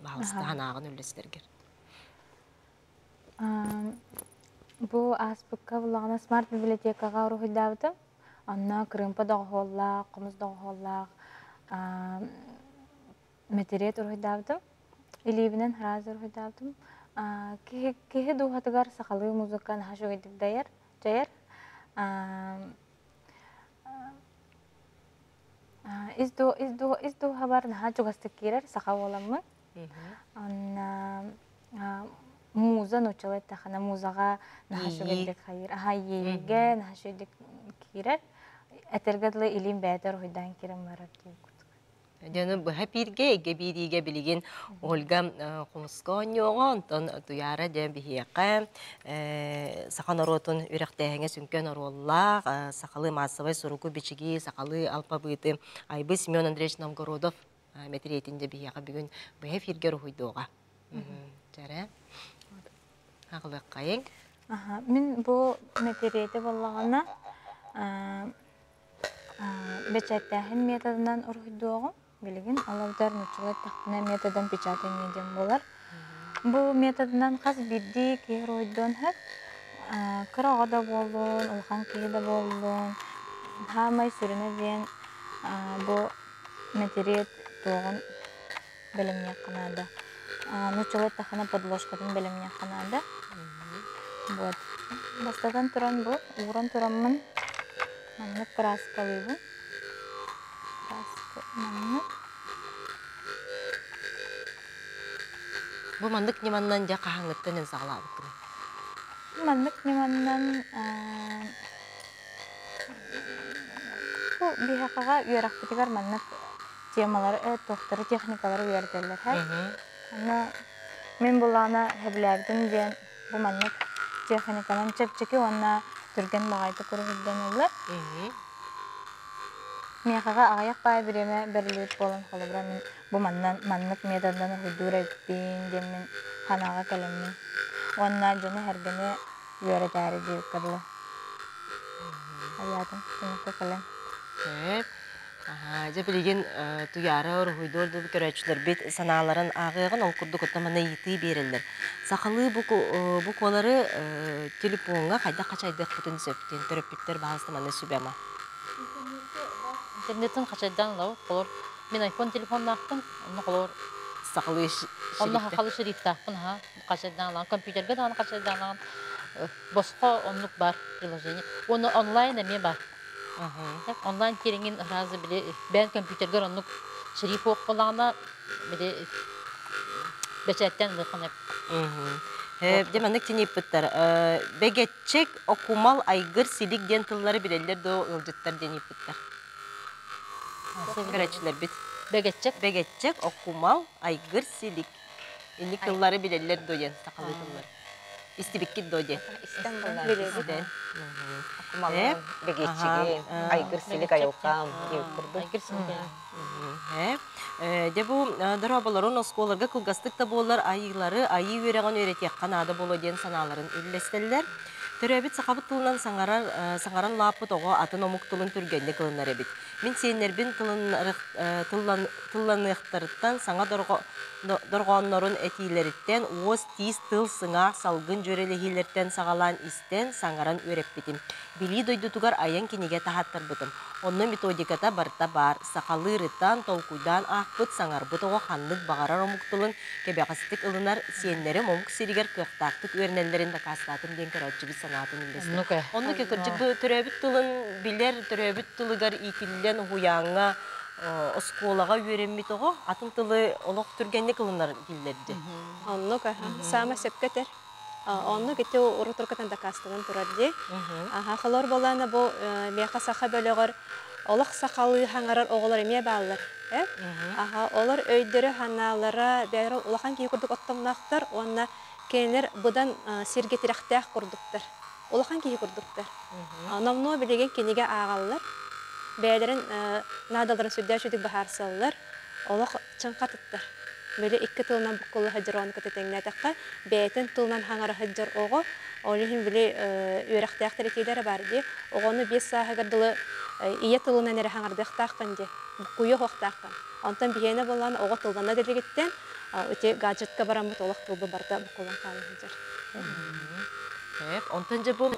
баһаалыста санааҕын үллэстэргэр. Бу ааспыкка буллаҕына смарт библиотекаҕа уруһуйдаабытым. Онно кырыымпа доҕуһуоллаах, хомус доҕуһуоллаах мэтириэт уруһуйдаабытым. Илиибинэн сразу уруһуйдаабытым. Киһи, киһи дууһатыгар сахалыы музыка наһаа үчүгэйдик дайар, дьайар. Ис, ис, ис дууһабар наһаа чугастык киирэр саха буоламмын. Онно муза нууччалыы эттэххинэ музаҕа наһаа үчүгэйдик хайыыр. Аха иэйиигэ наһаа үчүгэйдик киирэр. Этэргэ дылы илиим бэйэтэ уруһуйдаан киирэн барар диэн курдук. Дьону быһа бииргэ, эйгэ биириигэ билигин Ольга хомуска оонньуоҕа, онтон Туйаара дьэ биһиэхэ саха норуотун үрэхтээһиҥэ сүҥкэн оруоллаах, сахалыы маассабай суругу-бичиги, сахалыы алпабыыты айбыт Семен Андреевич Новгородов мэтириэтин дьэ биһиэхэ бүгүн быһа эфиргэ уруһуйдуоҕа. Чэрэ. Аҕылыаххайыҥ. Мин бу мэтириэти буоллаҕына бэчээттээһин методынан уруһуйдуоҕум. Билигин ол эбэтэр нууччалыы эттэхпинэ методом печатания диэн буолар. Бу методынан хас биирдии киһи уруһуйдуон сөп. Кыра оҕо да буоллун, улахан киһи да буоллун, саамай сүрүнэ диэн бу мэтириэт туоҕун бэлэмниэххэ наада. Нууччалыы эттэххинэ подложкатын бэлэмниэххэ наада. Вот. Бастатан туран бу ууран тураммын маннык кырааскалыыбын. Краска маннык. Бу маннык ньыманнан дьэ хаһааҥҥыттан эн саҕалаабыккыный? Маннык ньыманнан Бу биһиэхэҕэ үөрэхпитигэр маннык темалары, туохтары, техникалары үөрэтэллэр һэ. Аны мин буллаҕына сөбүлээбитим диэн бу маннык техниканан чэпчэки уонна түргэн баҕайытык уруһуйдануллар. Миэхэҕэ аҕыйах баай бириэмэ бэриллибит буолан, холобура, мин бу манна маннык методанан уруһуйдуур эбиппин диэммин санааҕа кэлэммин уонна дьону-сэргэни үөрэтээри диэбиккэ дылы айаатым түмүккэ кэлэн. Сөп. Дьэ билигин Туйаара уруһуйдуур көрөөччүлэрбит санааларын ааҕыаҕын ол курдук оттон манна ыйытыы биэрэллэр. Сахалыы буквалары телефоҥҥа хайдах хачайдыахпытын сөп диэн төрөппүттэр баһаалыста манна сүбэ-ама. Интернеттэн хачайдаан ылабыт. Холор мин iPhone телефоннаахпын, онно холор сахалыы онно сахалыы шрифтаахпын аха хачайдаан ылаҕын, компьютерга даҕаны хачайдаан ылаҕын. Босхо оннук бар приложение. Уонна онлайн эмиэ бар. Онлайн кириҥин сразу били бэйэн компьютергар оннук шрифт суох буоллаҕына били бэчээттэн ылыаххын сөп. Дьэ маннык тинийпиттэр. Бэгэтчик, окумал, айгыр, силик диэн тыллары билэллэр дуо ыалдьыттар диэн ыйыппыттар. Көрөөччүлэрбит. Бэгэтчик. Бэгэтчик, окумал, айгыр, силик. Инник тыллары билэллэр дуо диэн сахалыы тыллар. Истибиккит дуо диэн. Истэн буллар. Истэн. Окумалын, бэгэтчигин, айгыр силик айылҕам диэбит курдук. Айгыр силик. Дьэ бу дорооболорун оскуоларга кылгастык да буоллар айыылары айыы үөрэҕин үөрэтиэххэ наада буолуо диэн санааларын үллэстэллэр. Төрөөбүт сахабыт тылынан саҥарар саҥаран улааппыт оҕо атын омук тылын түргэнник ылынар эбит. Мин сиэннэрбин тылланыахтарыттан саҥа дорҕооннорун этиилэриттэн уос-тиис тыл сыҥаах салгын дьүөрэлэһиилэртэн саҕалаан истэн, саҥаран үөрэппитим. Билии дойдутугар айан кинигэ таһааттарбытым. Онно методиката барыта баар. Сахалыы ырытан, толкуйдаан аахпыт, саҥарбыт оҕо ханнык баҕарар омук тылын кэбэҕэстик ылынар, сиэннэрим омук сиригэр кыахтаахтык үөрэнэллэрин дакаастаатым диэн көрөөччүбүт санаатын үллэстэр. Оннук кырдьык бу төрөөбүт тылын билэр, төрөөбүт тылыгар иитиллэн уһуйааҥҥа, оскуолаҕа үөрэммит оҕо атын тылы олох түргэнник ылынар дииллэрди. Оннук, саама сөпкө этэр. Оннук ити урутуркатан дакаастанан турар дии. Аха, холор болаана бу миэхэ саха бөлөҕөр олох сахалыы хаҥарар оҕолор эмиэ бааллар. Э? Аха, олор өйдөрө ханаалара бэйэлэрэ улахан киһи курдук оттомноохтор уонна кинилэр быдан сиргэ тирэхтээх курдуктар. Улахан киһи курдуктар. Номнуо билигин кинигэ ааҕаллар. Бэйэлэрин наадаларын сүрдээх үчүгдүк быһаарсаллар. Олох чыҥхатыттар. Били икки тылынан буккулла сылдьар оҕону кытта тэҥнээтэххэ, бэйэтин тылынан хаҥара сылдьар оҕо, ол иһин били үөрэхтээхтэр этиилэрэ баар дии, оҕону 5 сааһыгар дылы ийэ тылынан эрэ хаҥардыахтааххын дии, буккуйуо суохтааххын. Онтон биһиэнэ буоллаҕына оҕо тыллана да илигиттэн ити гаджетка бараммыт олох тылбы барыта буккуллан хаала сылдьар. Онтон дьэ бу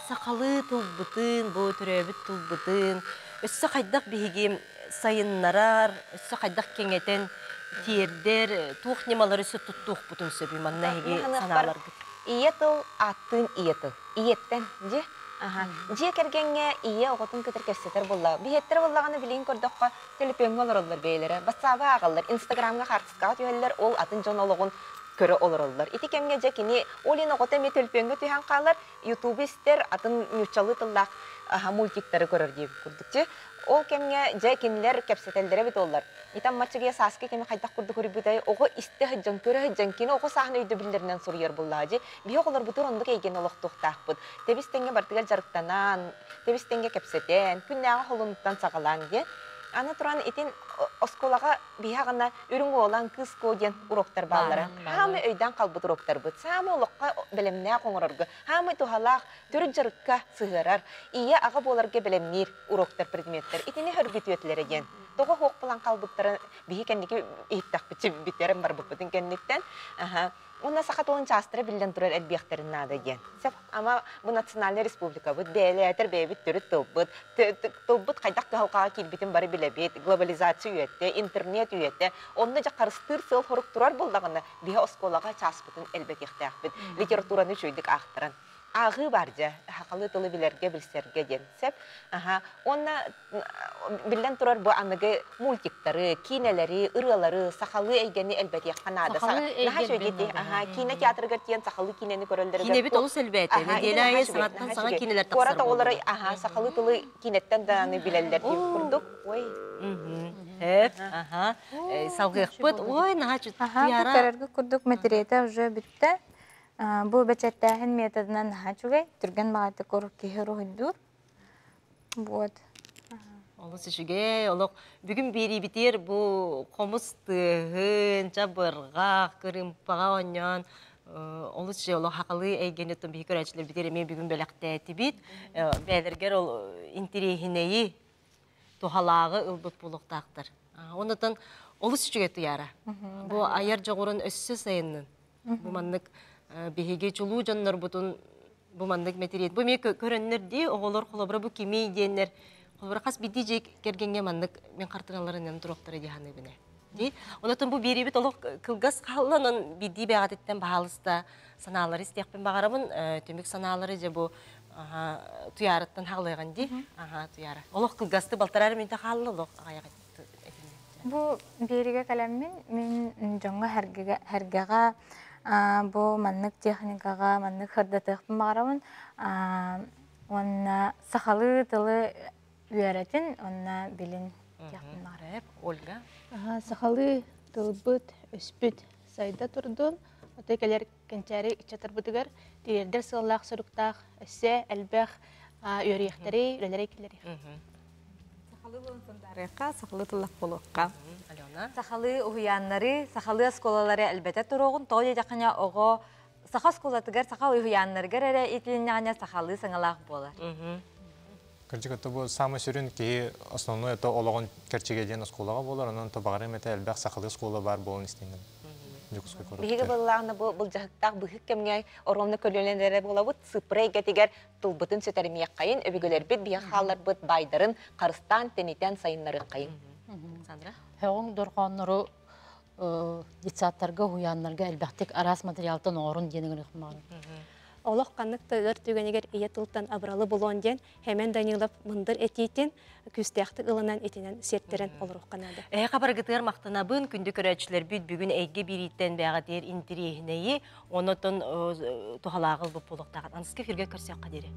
сахалыы тылбытын, бу төрөөбүт тылбытын өссө хайдах биһиги сайыннарар, өссө хайдах кэҥэтэн тиэрдэр, туох ньымалары өссө туттуохпутун сөбүй манна эһиги санааларгыт? Ийэ тыл ааттыын ийэ тыл. Ийэттэн дьиэ. Аха. Дьиэ кэргэҥҥэ ийэ оҕотун кытары кэпсэтэр буолла. Биһиэттэрэ буоллаҕына билигин көрдөххө төлөпүөҥҥэ олороллор бэйэлэрэ. Ватсаба ааҕаллар, Инстаграмҥа хаартыскаҕа түһэллэр, ол атын дьон олоҕун көрө олороллор. Ити кэмҥэ дьэ кини ол иһин оҕото эмиэ төлөпүөҥҥэ түһэн хаалар, Ютубу истэр, атын нууччалыы тыллаах мультиктары көрөр диэбит курдук. Дьэ, ол кэмҥэ дьэ кинилэр кэпсэтэллэрэ эбит оллар. Итан маччыгыйа сааскы кэми хайдах курдук көрбүтэй, оҕо истэ сылдьан, көрө сылдьан, кини оҕо сааһын өйдөбүллэринэн суруйар буоллаҕа дии. Биһи оҕолорбутугар оннук эйгэни олохтуохтаахпыт. Тэбис-тэҥҥэ барытыгар дьарыктанан, тэбис-тэҥҥэ кэпсэтэн, күннээҕи холунуттан саҕалаан диэн. Аны туран итин оскуолаҕа биһи аҕына үрүҥ уолан кыыс куо диэн уроктар бааллара. Хаамай өйдөөн қалбыт уроктарбыт. Саамай олоххо бэлэмнээх оҥорорго, хаамай туһалаах төрүт дьарыкка сыһыарар, ийэ аҕа буоларга бэлэмниир уроктар предметтэр. Итини хөргүтүөтлэрэ диэн. Тоҕо хуох булан қалбыттарын биһи кэнники иһиттэхпит бүтэрэн барбыппытын кэнниттэн. Уонна саха тылын чаастара биллэн турар элбиэхтэрин наада диэн. Сөп, ама бу национальнай республикабыт, бэйэлээтэр бэйэбит төрүт тылбыт, тылбыт хайдах кыһалҕаҕа киирбитин бары билэбит, глобализация үйэтэ, интернет үйэтэ, онно дьэ харыстыыр сыал-сорук турар буоллаҕына, биһи оскуолаҕа чааспытын элбэтиэхтээхпит, литератураны үчүгэйдик аахтаран. Ааҕыы бар дьэ, сахалыы тылы билэргэ, билсэргэ диэн сөп. Аха. Уонна биллэн турар бу аныгы мультиктары, киинэлэри, ырыалары, сахалыы эйгэни элбэтиэххэ наада. Наһаа үчүгэй Аха, киинэ театрыгар тиийэн сахалыы киинэни көрөллөрүгэр. Киинэбит олус элбээтэ. Нэдиэлэ аайы саҥаттан саҥа киинэлэр тахсар Куорат оҕолоро аха, сахалыы тылы киинэттэн даҕаны билэллэр диэн курдук. Ой. Эп, аха. Салгыахпыт. Ой, наһаа Аха, көрөргө курдук мэтириэтэ уже бүттэ. Бу бэчэттээһин методынан наһаа үчүгэй, түргэн баҕайытык киһи уруһуйдуур. Вот. Олус үчүгэй, олох бүгүн биэриибитигэр бу хомус тыаһын, чабырҕах, кырыымпаҕа оонньоон олус үчүгэй олох хахалыы эйгэни оттон биһи көрөөччүлэрбитигэр эмиэ бүгүн бэлэхтээтибит. Бэйэлэргэр ол интириэһинэйи, туһалааҕы ылбыт буолуохтаахтар. Оннотон олус үчүгэй туйаара. Бу айар дьоҕурун өссө сайыннын. Бу маннык биһиги чулуу дьоннорбутун бу маннык мэтириэт. Бу эмиэ көрөннөр дии, оҕолор холобура бу кимий диэннэр холобура хас биирдии дьиэ кэргэҥҥэ маннык мин хартыыналарынан туруохтара дии саныыбын ээ. Дии. Онотон бу биэриибит олох кылгас хаалла, онон биирдии бэйэҕититтэн баһаалыста санаалары истиэхпин баҕарабын. Түмүк санаалары дьэ бу туйаарыттан хаалыаҕын дии. Аха, туйаара. Олох кылгасты балтараа минутэ хаалла, олох аҕайах Бу биэригэ кэлэммин мин дьоҥҥо сэргэҕэ бу маннык техникаҕа маннык сырдатыахпын баҕарабын уонна сахалыы тылы үөрэтин уонна билин диэхпин баҕарабын. Ольга. Сахалыы тылбыт, өспүт сайда турдун. Отой кэлэр кэнчээри ыччаттарбытыгар тириэрдэр сыаллаах-соруктаах өссө элбэх үөрүйэхтэри, үлэлэри киллэриэх. Сахалыы буолан сандаарыахха, сахалыы тыллах буолуохха. Алена. Сахалыы уһуйааннары, сахалыы оскуолалары элбэтэ туруоҕун, тоҕо диэтэххинэ оҕо саха оскуолатыгар, саха уһуйааннарыгар эрэ итилиннэҕинэ сахалыы саҥалаах буолар. Кырдьык, это бу самый сүрүн киһи основной это олоҕун кэрчигэ диэн оскуолаҕа буолар, онон то баҕарым этэ элбэх сахалыы оскуола баар буолан истиҥин. Дьокуускай Биһиги куораттар. быллаана бу былдьаһыктаах быһык кэмҥэ оруомна көлүөнэлэрэ буолабыт сыппыра эйгэтигэр тылбытын сүтэримиэххэйин, өбүгэлэрбит биһи хаалларбыт баайдарын харыстаан, тэнитэн сайыннарыаххайын. Сандра? Һөҕүҥ дорҕооннору детсадтарга, уһуйааннарга элбэхтик араас материалтан оҥорун диэн ыҥырыахпын Олох ханнык да ыар түгэнигэр ийэ тылтан абыралы булуон диэн Хэмэн Данилов мындыр этиитин күүстээхтик ылынан итинэн сиэттэрэн олоруохха наада. Эһэ хабаргытыгар махтанабын, күндү көрөөччүлэрбит бүгүн эйгэ биэрииттэн бэҕэтиэр интириэһинэйи, онотон туһалааҕы ылбыт буолуохтаахыт. Аныска эфиргэ көрсүөххэ диэри.